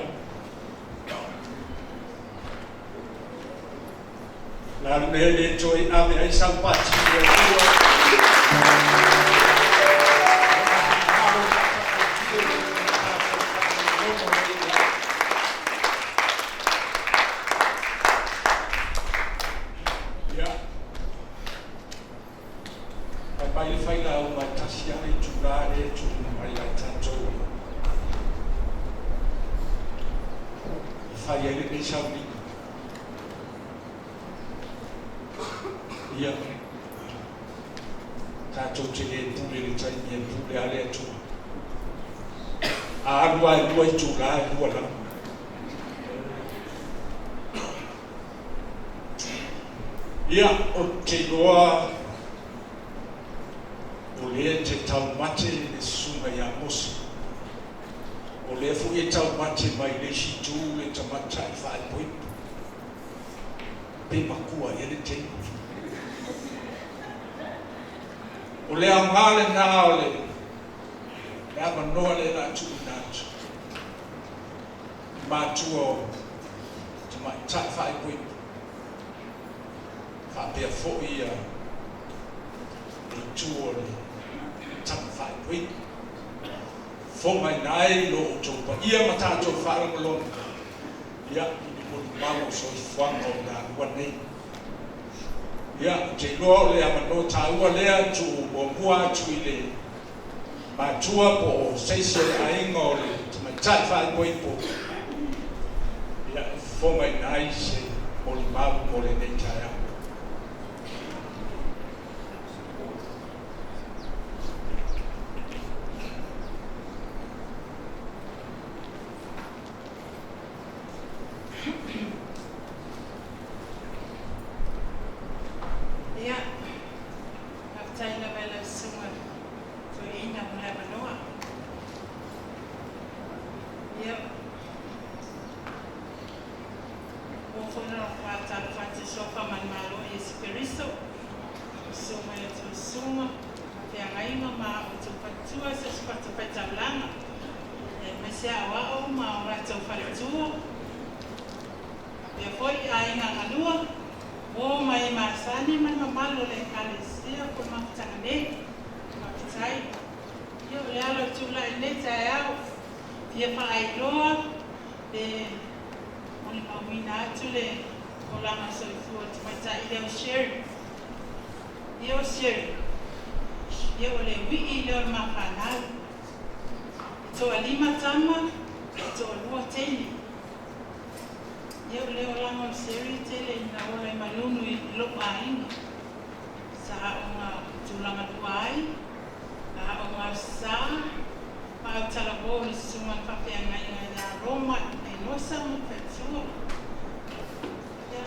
O le a le mea e le toe ave ai sau pati i le Atua? Ia. Fai mai le failauga e tasi lava le itula lea e tuuina mai ia i tatou e fai ai lenei sauniga. Ia, tatou te le pule i le taimi e pule lava le Atua. A alu lava e lua itula, e lua lava. Ia, ou te iloa o lea e te taumate le susuga ia Mose. O lea foi e taumate mai le isi itu le tamaitai faaipoipo. Pe makua ea le teine. O le aoga lena o le avanoa lea o le a tuuina atu i matua o tamaitai faaipoipo faapea foi le itu o le tama faaipoipo. Fofogaina ai lo outou paia ma tatou faalogologo ia i ni molimau o soifuaga o galua nei. Ia, ou te iloa o le avanoa taua lea tuu muamua atu i le matua po o se isi o le aiga o le tamaitai faaipoipo, ia, e fofogaina ai se molimau mo lenei taeao.
Ia, faafetai lava i lau Susuga Toeaina mo le avanoa. Ia, ua foi ona faatalofa atu i Suafa ma le Malo o Iesu Keriso, Susuga i a outou susuga, feagaiga ma a outou faletua i so o se fatafaitaulaga, aemaise aoao ma o latou faletua, faapea foi aiga galua, uo ma e masani ma le mamalu o le Ekalesia. Ekalesia po le mafutaga nei. Faafetai. Ia o le ala o le tulai i lenei taeao, fia faailoa le molimauina atu le olaga soifua o le tamaitai lea o Sherry. Ia o Sherry, ia o le uii lea o le mafanau. E toalima tama, e toalua teine. Ia o le olaga o Sherry e tele ina ola i malunu i lou aiga. Sa aoga tulaga lua ai, aoga Aso Sa, ma autalavou i le susuga i le faafeagaiga ia Roma Ainosa ma le faletua. Ia,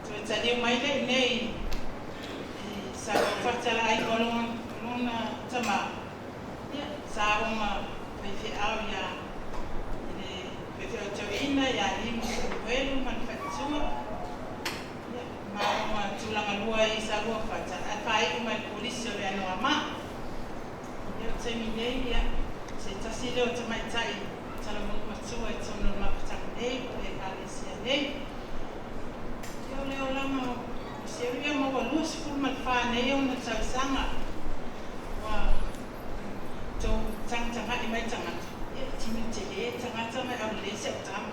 toe taliu mai lea i inei i Saluafata le aiga o lona tama, ia, sa aoga faifeau ia i le faifeau toeaina ia Lima Samuelu ma le faletua. Ia, ma aoga tulaga lua i Saluafata ae faaiu mai i le Kolisi o le Anoamaa. Ia, o le taimi nei, ia, se tasi lea o tamaitai talavou matua i totonu o le mafutaga nei po o le Ekalesia nei. Ia, o le olaga o Seri ia ma ua 24 nei ona tausaga ua tou tagatagai mai tagata, ia, e tino tele tagata ma e aulelei si au tama.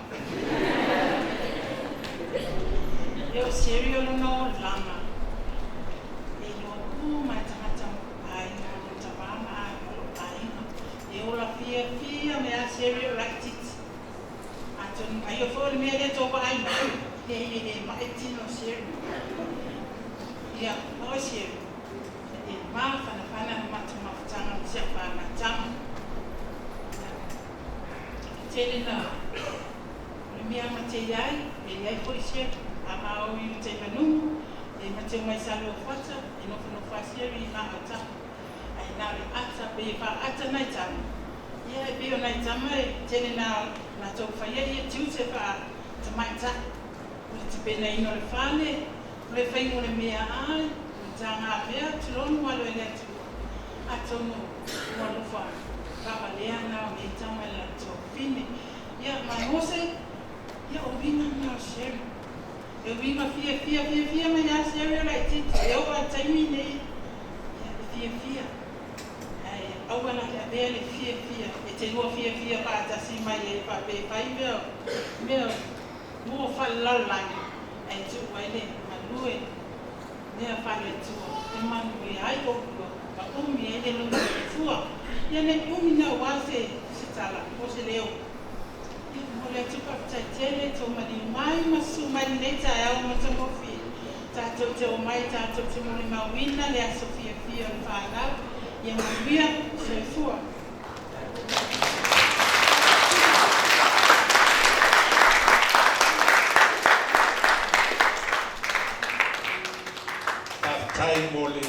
Ia, o Seri o lona olaga e iloa uma e tagata aiga o lona tama ma aiga o lou aiga. E ola fiafia mai lava Seri o laitiiti. Atonu ai o foi o le mea lea tou vaai mai, leai e le mae tino o Seri. Ia, o Seri, e mafanafana le matou mafutaga ma si au fanau tama. Ia, e tele na o le mea ma te iai, e iai foi Seri, a ma o i uta i Manumu, e ma te omai Saluafata, e nofonofo lava Seri i Maautapu. Ae na o le ata, pei e faaata nai tama, ia e pei o nai tama e tele na latou faia ia tiute faa-tamaitai, o le tapenaina o le fale, o le faiga o le meaai, o le tagaavea, tulou alo e le Atua, atonu ua alofa faavalea na o nei tama i le latou fine. Ia, ma Mose, ia o uiga na o Sherry. E uiga fiafia, fiafia mai lava Sherry o laitiiti, e oo lava i le taimi lenei, ia, e fiafia. Ae aua la le avea le fiafia e te lua fiafia faatasi mai ai faapea e fai mea mea mo faalelalolagi ae tuu ai le galue mea faale-Atua e manuia ai oulua ma umi ai le lou soifua. Ia nei umi na aua se se tala po o se leo. Ia momoli atu faafetai tele tou maliu mai ma susu mai lenei taeao matagofie. Tatou te omai tatou te molimauina le aso fiafia o le fanau. Ia manuia. Soifua.
Faafetai mo le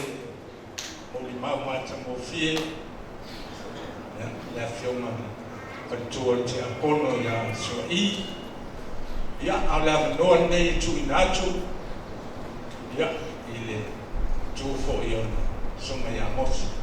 molimau matagofie i le Afioga i le Faletua o le Tiakono ia Sua'i. Ia, a o le avanoa lenei e tuuina atu ia, i le tu foi o le Susuga ia Mose.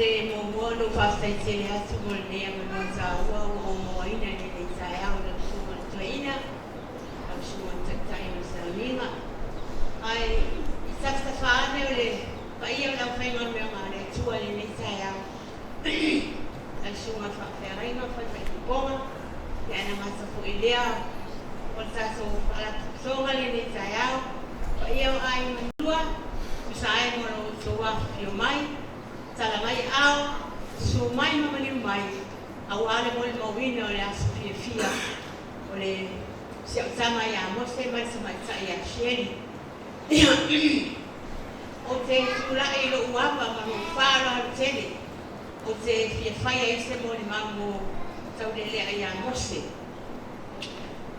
Se muamua ona ou faafetai tele atu mo lenei avanoa taua ua ou mauaina i lenei taeao i lau Susuga i le Toeaina, lau Susuga i le Taitai o le Sauniga. Ae i tafatafa ane o le paia o le aufaigaluega a le Atua i lenei taeao, lau Susuga i le Faafeagaiga o Faifaipopoga, ia ana gata foi lea o le tatou Faalapotopotoga i lenei taeao, paia o aiga malua, tusa ai mo lo outou afifio mai, tala mai ao, susu mai ma maliu mai, aua le molimauina o le aso fiafia o le si au tama ia Mose ma le tamaitai ia Sheri. Ou te tulai i lou ava ma lou faaaloalo tele, ou te fia faia ai se molimau mo Taulelea ia Mose.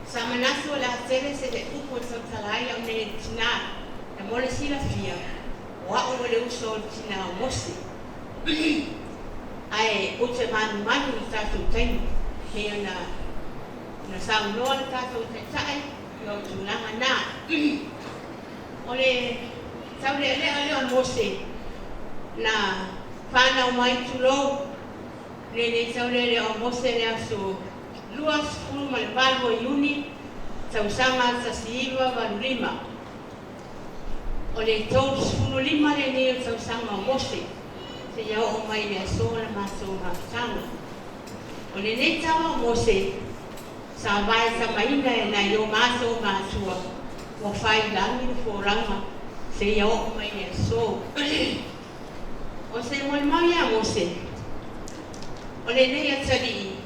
Sa manatu o le a tele se upu e tautala ai au nei le tinā, e mo le silafia, o a'u o le uso o le tinā o Mose. Ae ou te manumanu i le tatou taimi, pei ona saunoa le tatou Taitai, Ia o tulaga na. O le taulealea lea o Mose na fanau mai tulou lenei taulealea o Mose le aso 28 o Iuni tausaga 1985. O le 35 lenei o tausaga o Mose seia oo mai le aso o le matou mafutaga. O lenei tama o Mose sa vae tamaina e nai o matou matua ua faiilagi le folauga seia oo mai le aso. O se molimau ia Mose, o lenei atalii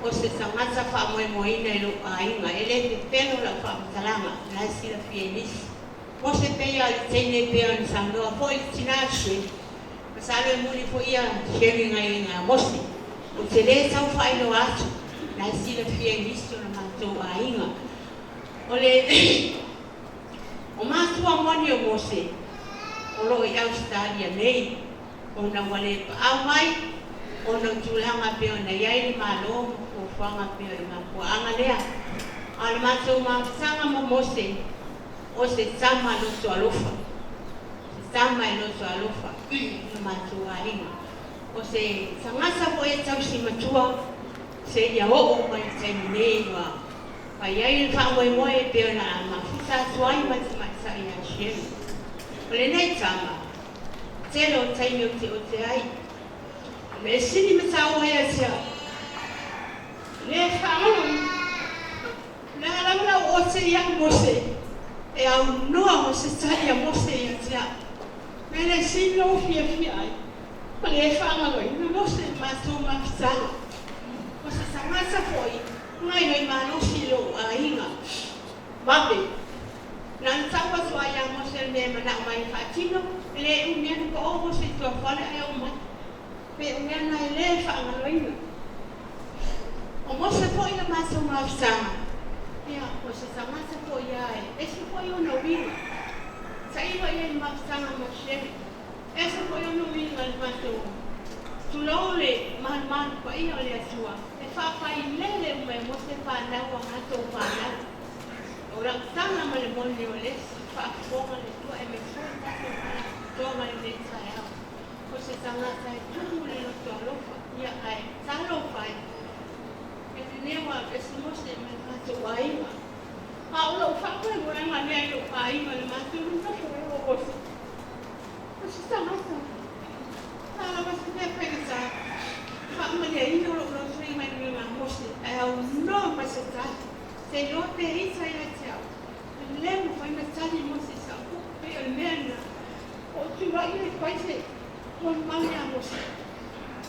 o se tagata faamoemoeina i lou aiga, e le pepelo lau faamatalaga, la e silafia e nisi. Mose pei lava o le teine pei ona saunoa foi le tina sui, masalo e moni foi ia sharing ai a Mose. Ou te le tau faailoa atu, la e silafia e nisi o le matou aiga. O le o matua moni o Mose, o loo i Ausetalia nei, ona ua le paau mai, ona o tulaga pei ona i ai le Malo ma fuafuaga pei o le mafuaaga lea. A o le matou mafutaga ma Mose, o se tama loto alofa, se tama e loto alofa i le matou aiga. O se tagata foi e tausi matua, seia oo mai le taimi nei ua fai ai le faamoemoe e pei ona mafuta atu ai ma le tamaitai ia Sherry. O lenei tama, tele o taimi ou te ote ai, o mea sili ma taua ia te au, le faalogo, le a lava lau ote ia Mose, e aunoa ma se tali a Mose ia te au. Mea le sili lou fiafia ai, ma le faagaloina Mose i le matou mafutaga. O se tagata foi, gaoioi malosi i lou aiga. Vave, na ona tau atu lava ia Mose le mea e manao mai e faatino, e le umi lava ona pao Mose i tuafale ae oo mai. Pei o mea na e le faagaloina. O Mose foi le matou mafutaga, ia, o se tagata foi ia e ese foi ona uiga. Tailo i ai i le mafutaga ma Sherry. Ese foi ona uiga i le matou tulou le malumalu paia o le Atua, e faafailele uma e Mose fanau a matou fanau. O lau tala ma le moni o le isi faafofoga le Atua aemaise foi le tatou Faalapotopotoga i lenei taeao. O se tagata e tumu le loto alofa, ia ae talofa e, e lenei ua aveese Mose mai le matou aiga. A o lou faamoemoega lea i lou aiga i le matou nonofo ai o Mose. O se tagata, a lava se mea faigata, faamaliaina lou loto i galuega a Mose, ae aunoa mai se tali. Te iloa pe ita ia te au, e le mafai ona tali Mose i sau upu, pei o le mea lena. O tulai ai fai se molimau ia Mose.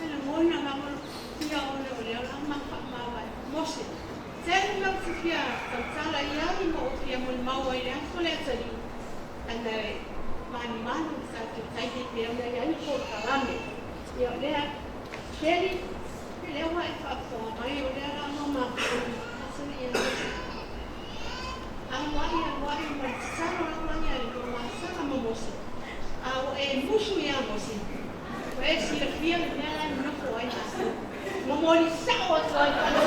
E lagona lava lou fia ona o lea o le a ma faamavae. Mose, tele mea ou te fia tautala i ai ma ou fia molimau ai i le aso lea atalii, ana e manumanu i le tatou taimi pei ona i ai le polokalame. Ia o lea, Sherry, o lea ua e faafofoga mai, o lea la ua matou atalii ia Mose. Alu ai, alu ai, ma le tatalo lava ia i lua masaga ma Mose. A ua e musu ia Mose, ua e silafia le mea la e nonofo ai matou. Momoli sao atu ai faale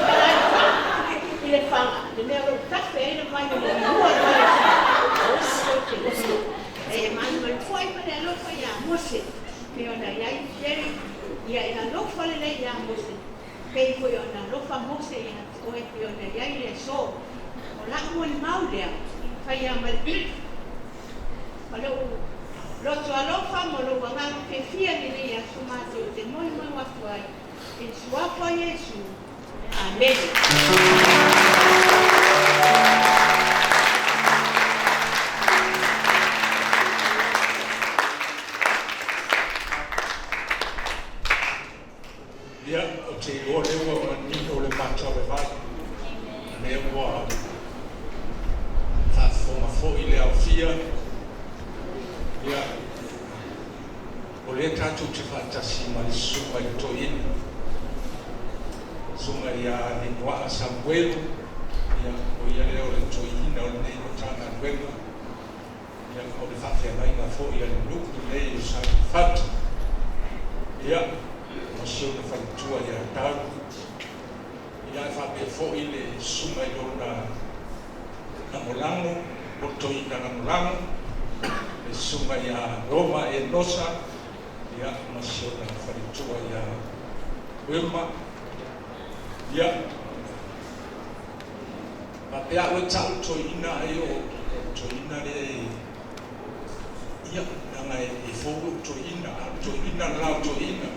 i le faga, le mea o lo o tafe ai le vai o le lua le vai o matou te usu. E malumalu foi ma le alofa ia Mose, pei ona i ai Sherry, ia e alofa lelei ia Mose, pei foi ona alofa Mose ia te oe pei ona i ai le aso. O lau molimau lea, faia ma le ma lou loto alofa ma lou agaga fiafia i lenei aso matou te molimau atu ai i le suafa o Iesu. Amene.
Ia, ou te iloa lea ua manino le mata o le vai, lea ua faafofoga foi le aofia. Ia, o lea tatou te faatasi ma le susuga i le Toeaina, susuga ia Lemuaa Samuelu, ia, o ia lea o le Toeaina o lenei Matagaluega, ia, o le faafeagaiga foi a le nuu lenei o Sailifatu, ia, ma si ona faletua ia Tau, ia, ae faapea foi le susuga i lona lagolago po o le toeaina lagolago, le susuga ia Roma Enosa, ia, ma si ona faletua ia Wilma. Ia, faapea au e ta'u le toeaina ai o le toeaina lea e ia leaga e fou lo'u toeaina, a o le toeaina le la o toeaina,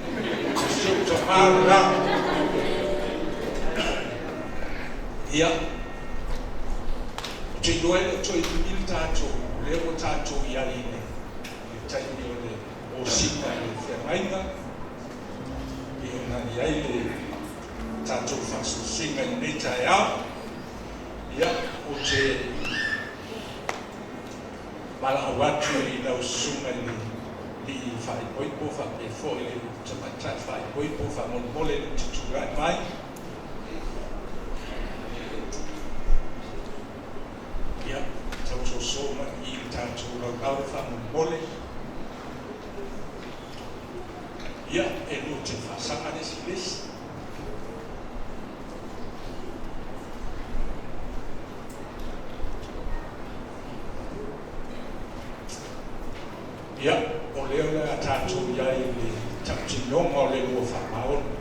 o si ou tamā le la. Ia, ou te iloa e le o toe umi le tatou, o lea ua tatou i ai i le taimi o le osiga i le feagaiga, pei ona i ai le tatou faasoasoaina i lenei taeao. Ia, ou te valaau atu i lau susuga i le alii faaipoipo faapea foi le tamaitai faaipoipo, faamolemole lou te tulai mai. Ia, tau soso mai i le tatou laulau faamolemole. Ia, e lua te faasaga le isi i le isi. Ia, o lea o le a tatou i ai i le tautinoga o le lua faamaoni.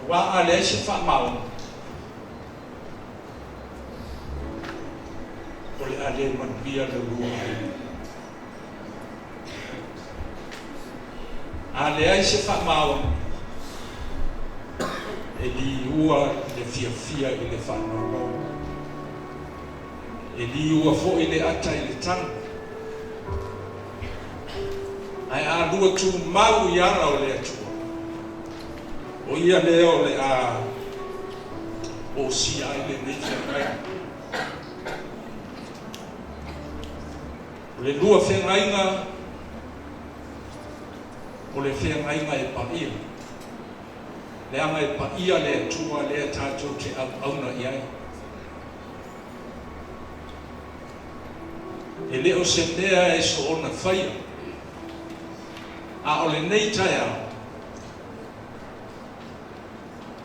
Aua a leai se faamaoni, o le a le manuia le lua aiga. A leai se faamaoni, e liua le fiafia i le faanoanoa. E liua foi le ata i le tago. Ae a lua tumau i ala o le Atua, o ia lea o le a osia ai lenei feagaiga. O le lua feagaiga, o le feagaiga e paia, leaga e paia le Atua lea tatou te auauna i ai. E le o se mea e soona faia, a o lenei taeao,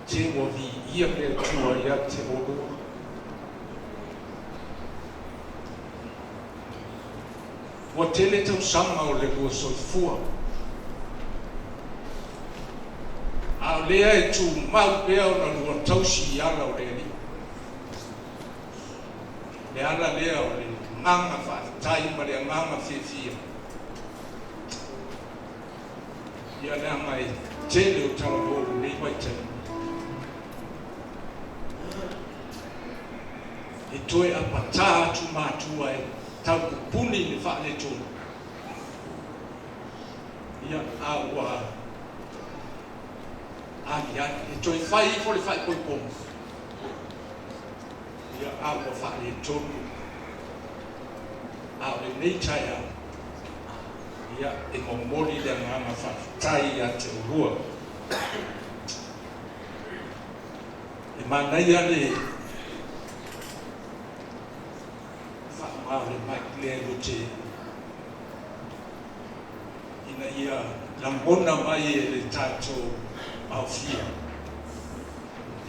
te ua viia le Atua ia te oulua. Ua tele tausaga o le lua soifua, a o lea e tumau pea ona lua tausi i ala o le Alii. Le ala lea o le agaga faafetai ma le agaga fiafia, ia leaga e tele o talavou i lenei vaitaimi. E toe apatā atu matua e taupupuni le faaletonu, ia, a ua aliali, e toe fai ifo le faaipoipoga, ia, a ua faaletonu. A o lenei taeao, ia, e momoli le agaga faafetai ia te oulua. E manaia le faaaoga o le mic lea lua te ina ia lagona mai e le tatou aofia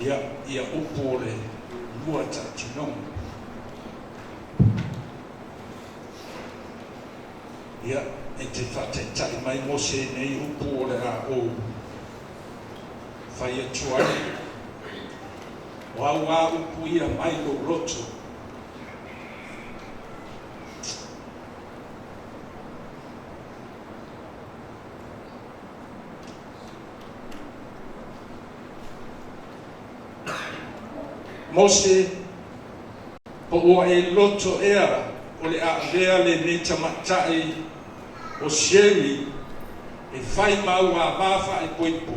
ia ia upu o le lua tautinoga. Ia, e te faataitai mai Mose i nei upu o le a ou fai atu ai. O au a upu ia mai lou loto. Mose, po ua e loto ea o le a avea lenei tamaitai o Seri e fai ma au ava faaipoipo,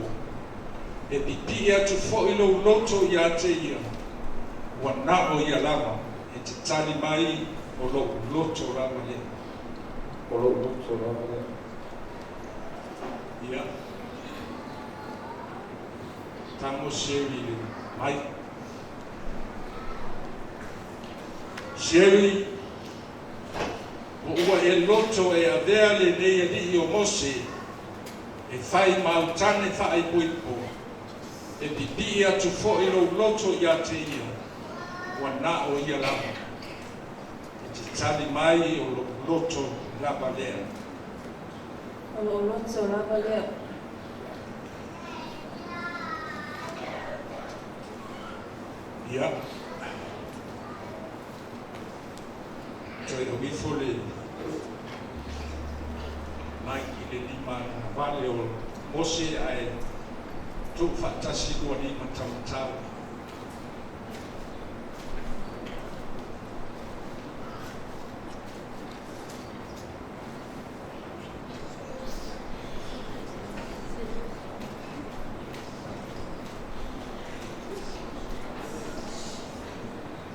e pipii atu foi lou loto ia te ia, ua na o ia lava e te tali mai o lou loto lava lea.
O lou loto lava lea.
Ia, tago Seri i le mic. Seri, po ua e loto e avea lenei alii o Mose E fai ma au tane faaipoipo, e pipii atu foʻi lou loto iā te ia, ua na o ia lava. E te tali mai o lou loto lava lea.
O lou loto lava lea.
Ia, toe au ifo le maiki i le lima agavale o Mose ae tuufaatasi lua lima taumatau.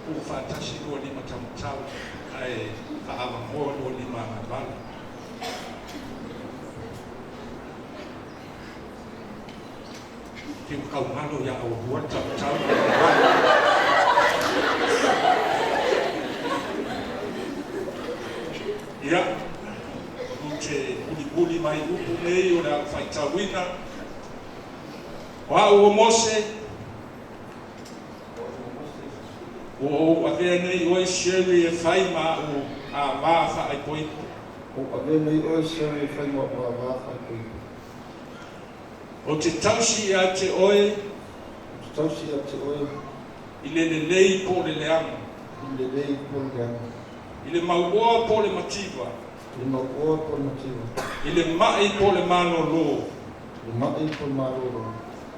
Tuufaatasi lua lima taumatau ae faaavagoa lua lima agavale. Fiu kaugalo ia au hua taumatau. Ia, ou te mulimuli mai upu nei o le a faitauina. O au o Mose, ua ou avea nei oe Sherry e fai ma a'u avā faaipoipo.
Ua avea nei oe Sherry e fai ma a'u avā faaipoipo.
Ou te tausi ia te oe.
Ou te tausi ia te oe.
I le lelei po o le leaga.
I le lelei po o le leaga.
I le mauoa po o le mativa.
I le mauoa po o le mativa.
I le maʻi po o le malōlō.
I le maʻi po o le malōlō.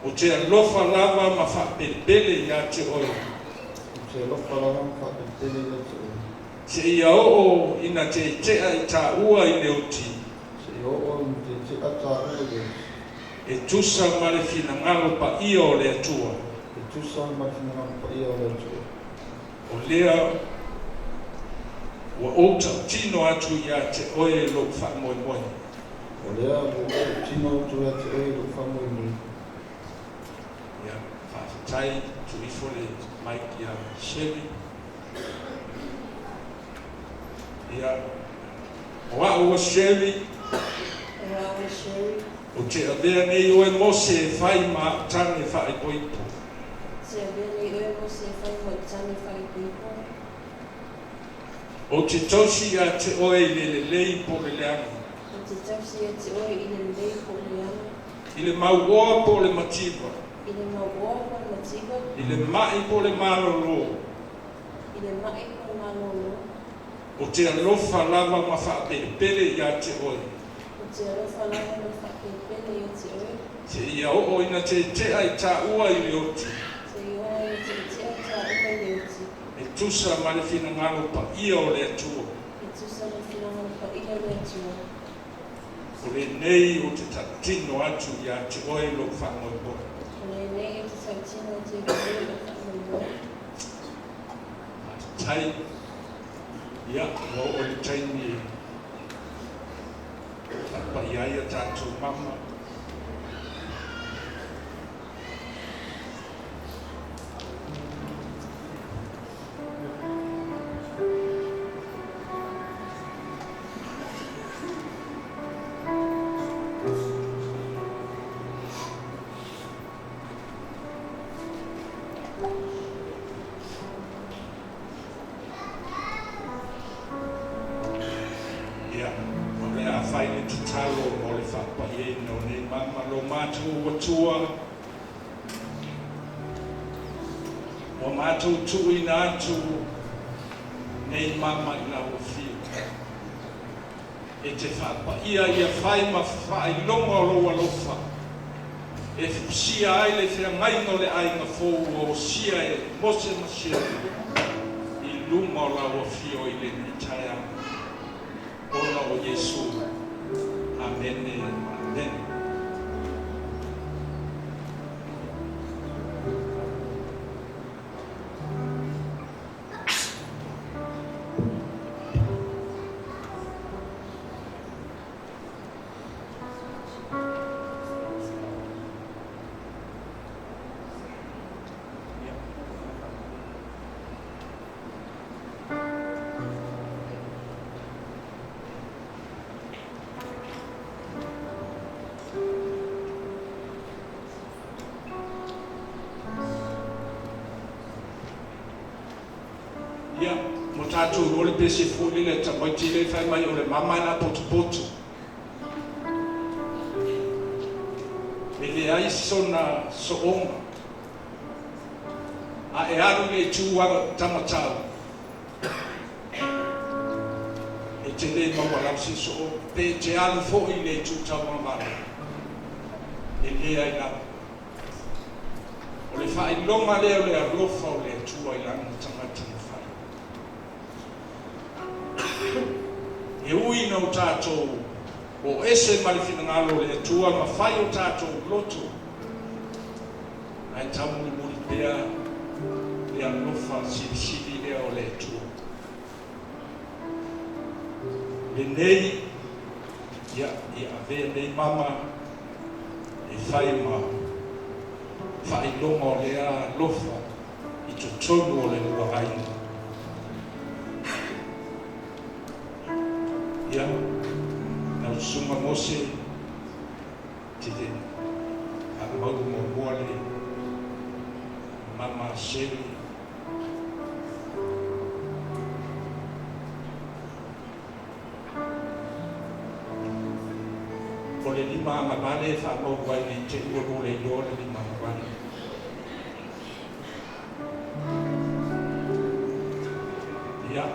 Ou te alofa lava ma faapelepele iā te oe.
Ou te alofa lava ma faapelepele ia te oe.
Seia oo ina teteʻa i tāua i le oti.
Seia oo ina teteʻa tāua i le oti.
E tusa ma le finagalo paia o le Atua.
E tusa ma le finagalo paia o le Atua.
O lea ua ou tautino atu iā te oe lou faamoemoe.
O lea ua ou tautino atu ia te oe lou faamoemoe.
Ia, faafetai, tuu ifo le mic iā Shirley. Ia, o a'u o Shirley.
O a'u o Shirley.
Ou te avea nei oe Mose e fai ma a'u tane faaipoipo.
Te avea nei oe Mose e fai ma a'u tane faaipoipo.
Ou te tausi ia te oe i le lelei po o le leaga.
Ou te tausi ia te oe i le lelei po o le leaga.
I le mauoa po o le mativa.
I le mauoa po o le mativa.
I le maʻi po o le malōlō.
I le maʻi po o le malōlō.
Ou te alofa lava ma faapelepele iā te oe.
Ou te alofa lava ma faapelepele ia te oe.
Seia oo ina teteʻa i tāua i le oti.
Seia oo ina teteʻa tāua i le oti.
E tusa ma le finagalo paia o le Atua.
E tusa ma le finagalo paia o le Atua.
O lenei ou te tautino atu iā te oe lou faamoemoe.
O lenei ou te tautino atu ia te oe lou faamoemoe.
Faafetai. Ia, ua oo i le taimi e faapaia ai a tatou mama. Ia, o le a fai le tatalo mo le faapaiaina o nei mama lo matou Atua, ua matou tuuina atu nei mama i lau afio. E te faapaia ia fai ma faailoga o lou alofa, e fusia ai le feagaiga o le aiga fou ua osia e Mose ma Sherry i luma o lau afio i lenei taeao, ona o Iesu. Amene. Amene. Ia, mo tatou iloa le pese foi lele a tamaiti lea e fai mai o le mama e la potopoto. E leai sona sooga. A e alu i le itu taumatau, e te le maua lava se sooga. Pe e te alu foi i le itu tauagavale, e leai lava. O le faailoga lea o le alofa o le Atua i Lana tagata na fai. E ui ina o tatou o ese ma le finagalo o le Atua ma fai o tatou loto, ae taumulimuli pea le alofa silisili lea o le Atua. Lenei, ia, ia avea nei mama e fai ma faailoga o lea alofa i totonu o le lua aiga. Ia, lau Susuga Mose, te faamaulu muamua le mama Seli. O le lima agavale e faamaulu ai ne i te i ua lua le iloa le lima agavale. Ia.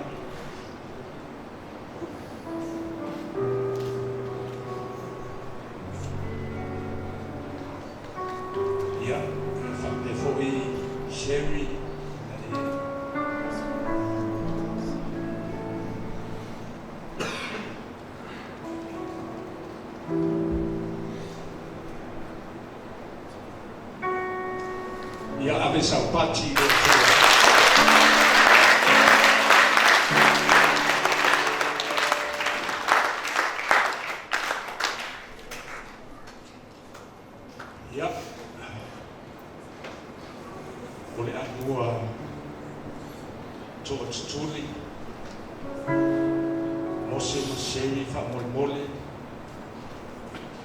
Ia, faapea foi Sherry. Ia ave saupati i le Atua. Ia, o le anua toatutuli, Mose ma Seri faamolemole,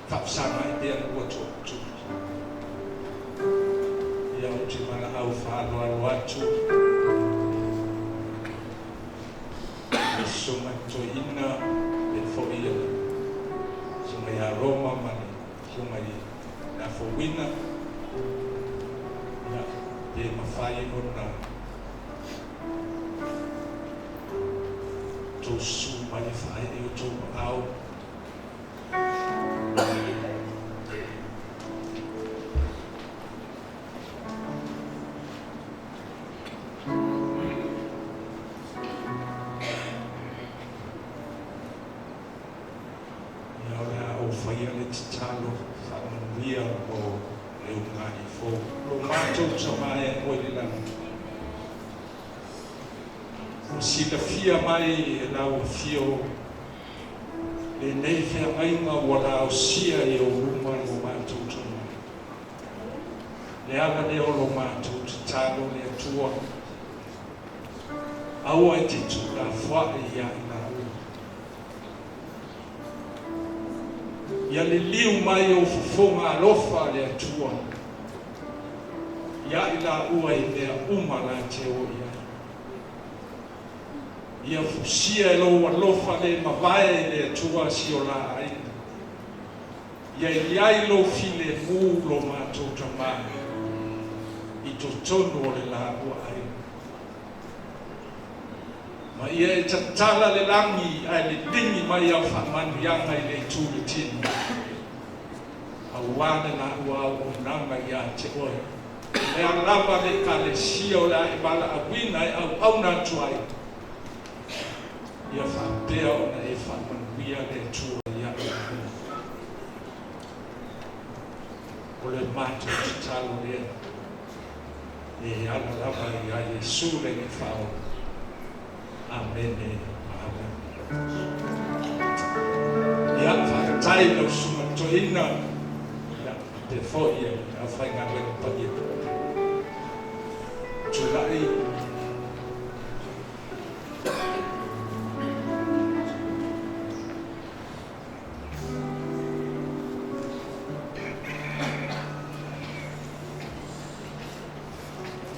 faafesagai pea le lua toatutuli. Ia, ou te valaau faaaloalo atu le Susuga i le Toeaina, le foi a le Susuga ia Roma ma le Susuga i le Afouina, ia, pe mafai ona outou susu mai e faaee outou aao. Ia, o le a ou faia le tatalo faamanuia mo le ulugalii fou. Lo matou Tama e atoa i le lagi, ua silafia mai e lau Afio lenei feagaiga ua laosia i ou luma lo matou Tama. Le ala lea o lo matou tatalo le Atua, aua e te tuulafoai ia i laua. Ia liliu mai ou fofoga alofa le Atua ia i laua i mea uma la te o i ai. Ia fusia e lou alofa le mavae le Atua si o la aiga. Ia i ai lou filemu lo matou Tama i totonu o le laua aiga. Ma ia e tatala le lagi ae liligi mai au faamanuiaga i le itu le tino, auā le laua auaunaga ia te oe. O lea lava le Ekalesia o le a e valaauina e auauna atu ai, ia faapea ona e faamanuia le Atua ia i laua. O le matou tatalo lea e ala lava ia Iesu le Alii Faaola. Amene. Amene. Ia, faafetai i lau Susuga i le Toeaina, ia, faapea foi le aufaigaluega paia. Tulai.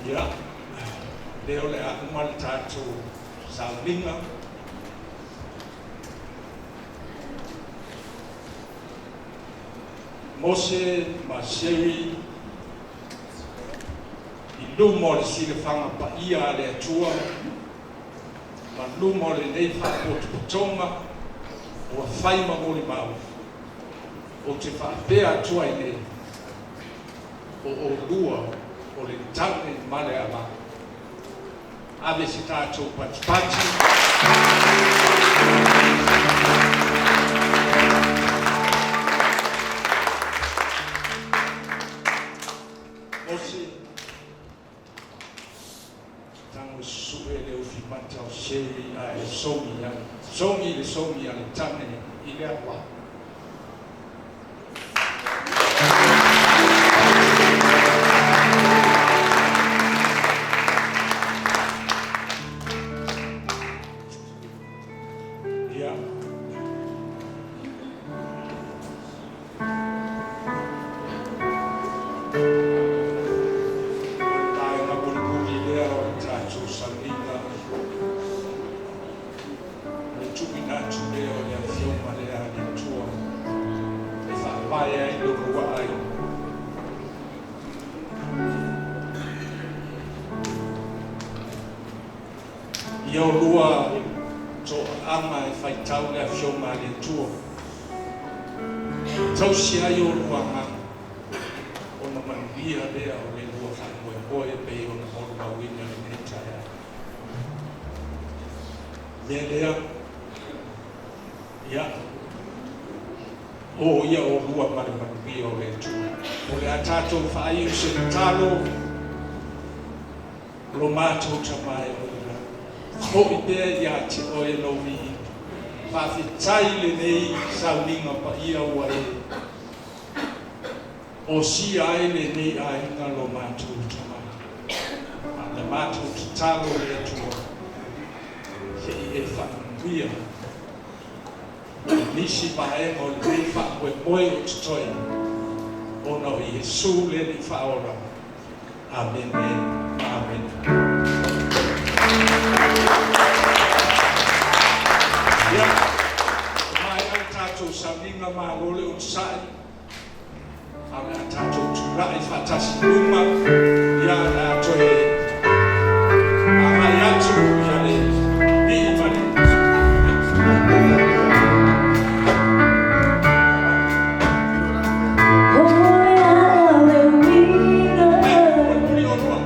Ia. Lea o le a uma le tatou sauniga. Mose ma Seri i luma o le silafaga paia a le Atua ma luma o lenei faapotopotoga ua fai ma molimau, ou te faapea atu ai nei, o oulua o le tane ma le ava. Ave se tatou patipati. Mose, tago sue le ufimata o Seri ae sogi ai. Sogi le sogi a le tane i le ava. Ia. O le vaega mulimuli lea o le tatou sauniga, o le tuuina atu lea o le Afioga lea a le Atua e faavae ai lo lua aiga. Ia olua toaaga e faitau le Afioga a le Atua, tausi ai olua agaga, ona manuia lea o le lua faamoemoe e pei ona molimauina lenei taeao. Mea lea, ia, o ia olua ma le manuia o le Atua. O le a tatou faaiu se tatalo. Lo matou Tama e o i lagi, foi pea ia te oe lou viiga. Faafetai lenei sauniga paia ua e osia ai lenei aiga lo matou Tama. A o le matou tatalo le Atua, se i e faamanuia nisi vaega o lenei faamoemoe o totoe, ona o Iesu le Alii Faaola. Amene ma amene. Ia, ua maea le tatou sauniga, malo le onosai, a o le a tatou tulai faatasi i luma, ia, o le a toe agai atu ia le alii ma le Mulimuli olua.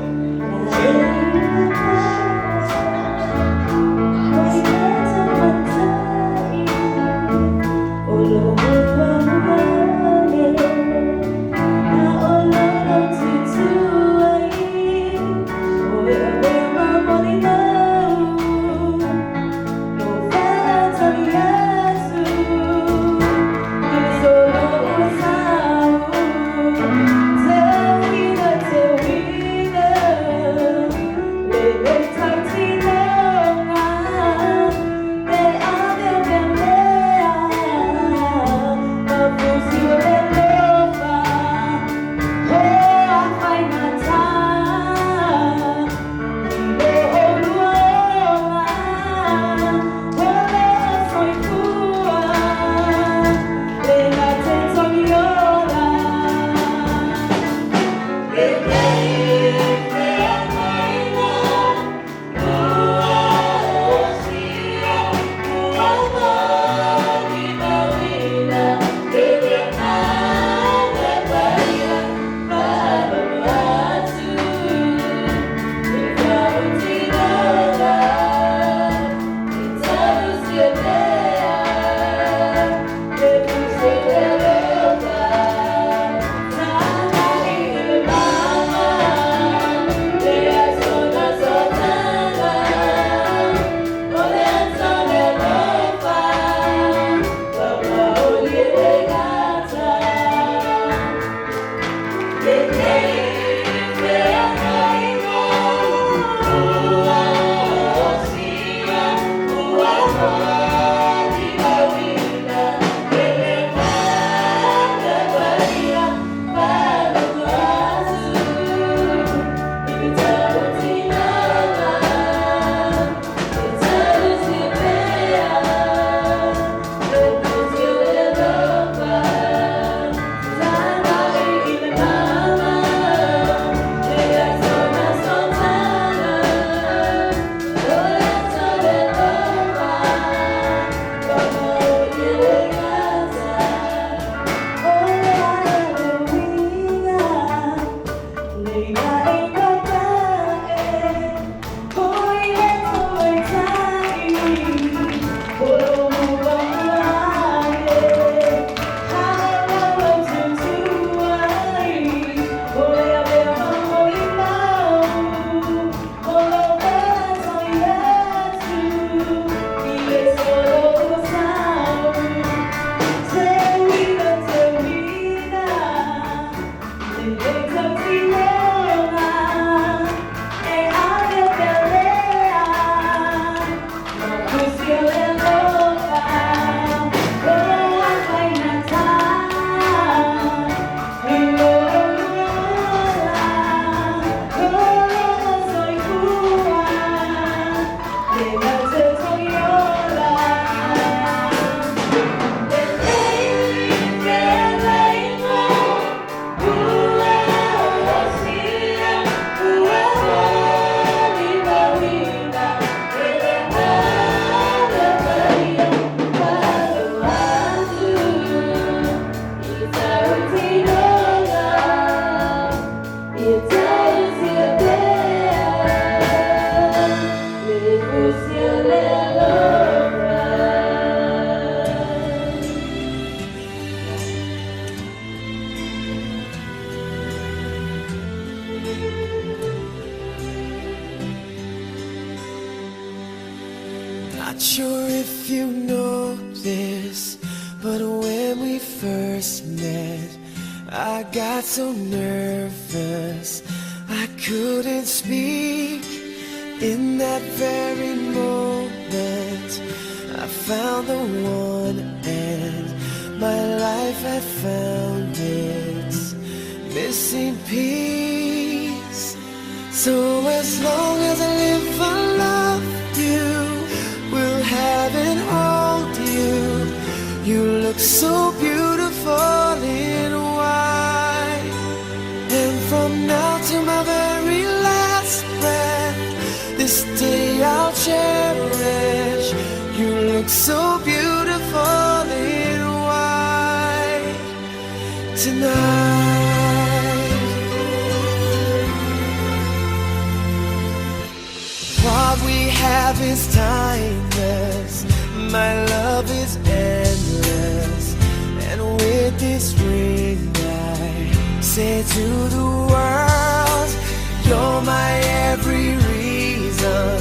Not sure if you know this, but when we first met, I got so nervous I couldn't speak. In that very moment, I found the one, and my life had found its missing piece. So as long as I live, I love you. Will have and hold you. You look so beautiful in white. And from now to my very last breath, this day I'll cherish. You look so beautiful in white tonight. What we have is timeless. My love is endless. And with this ring, I say to the world, you're my every reason.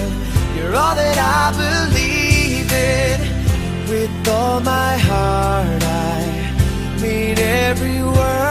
You're all that I believe in. With all my heart, I mean every word.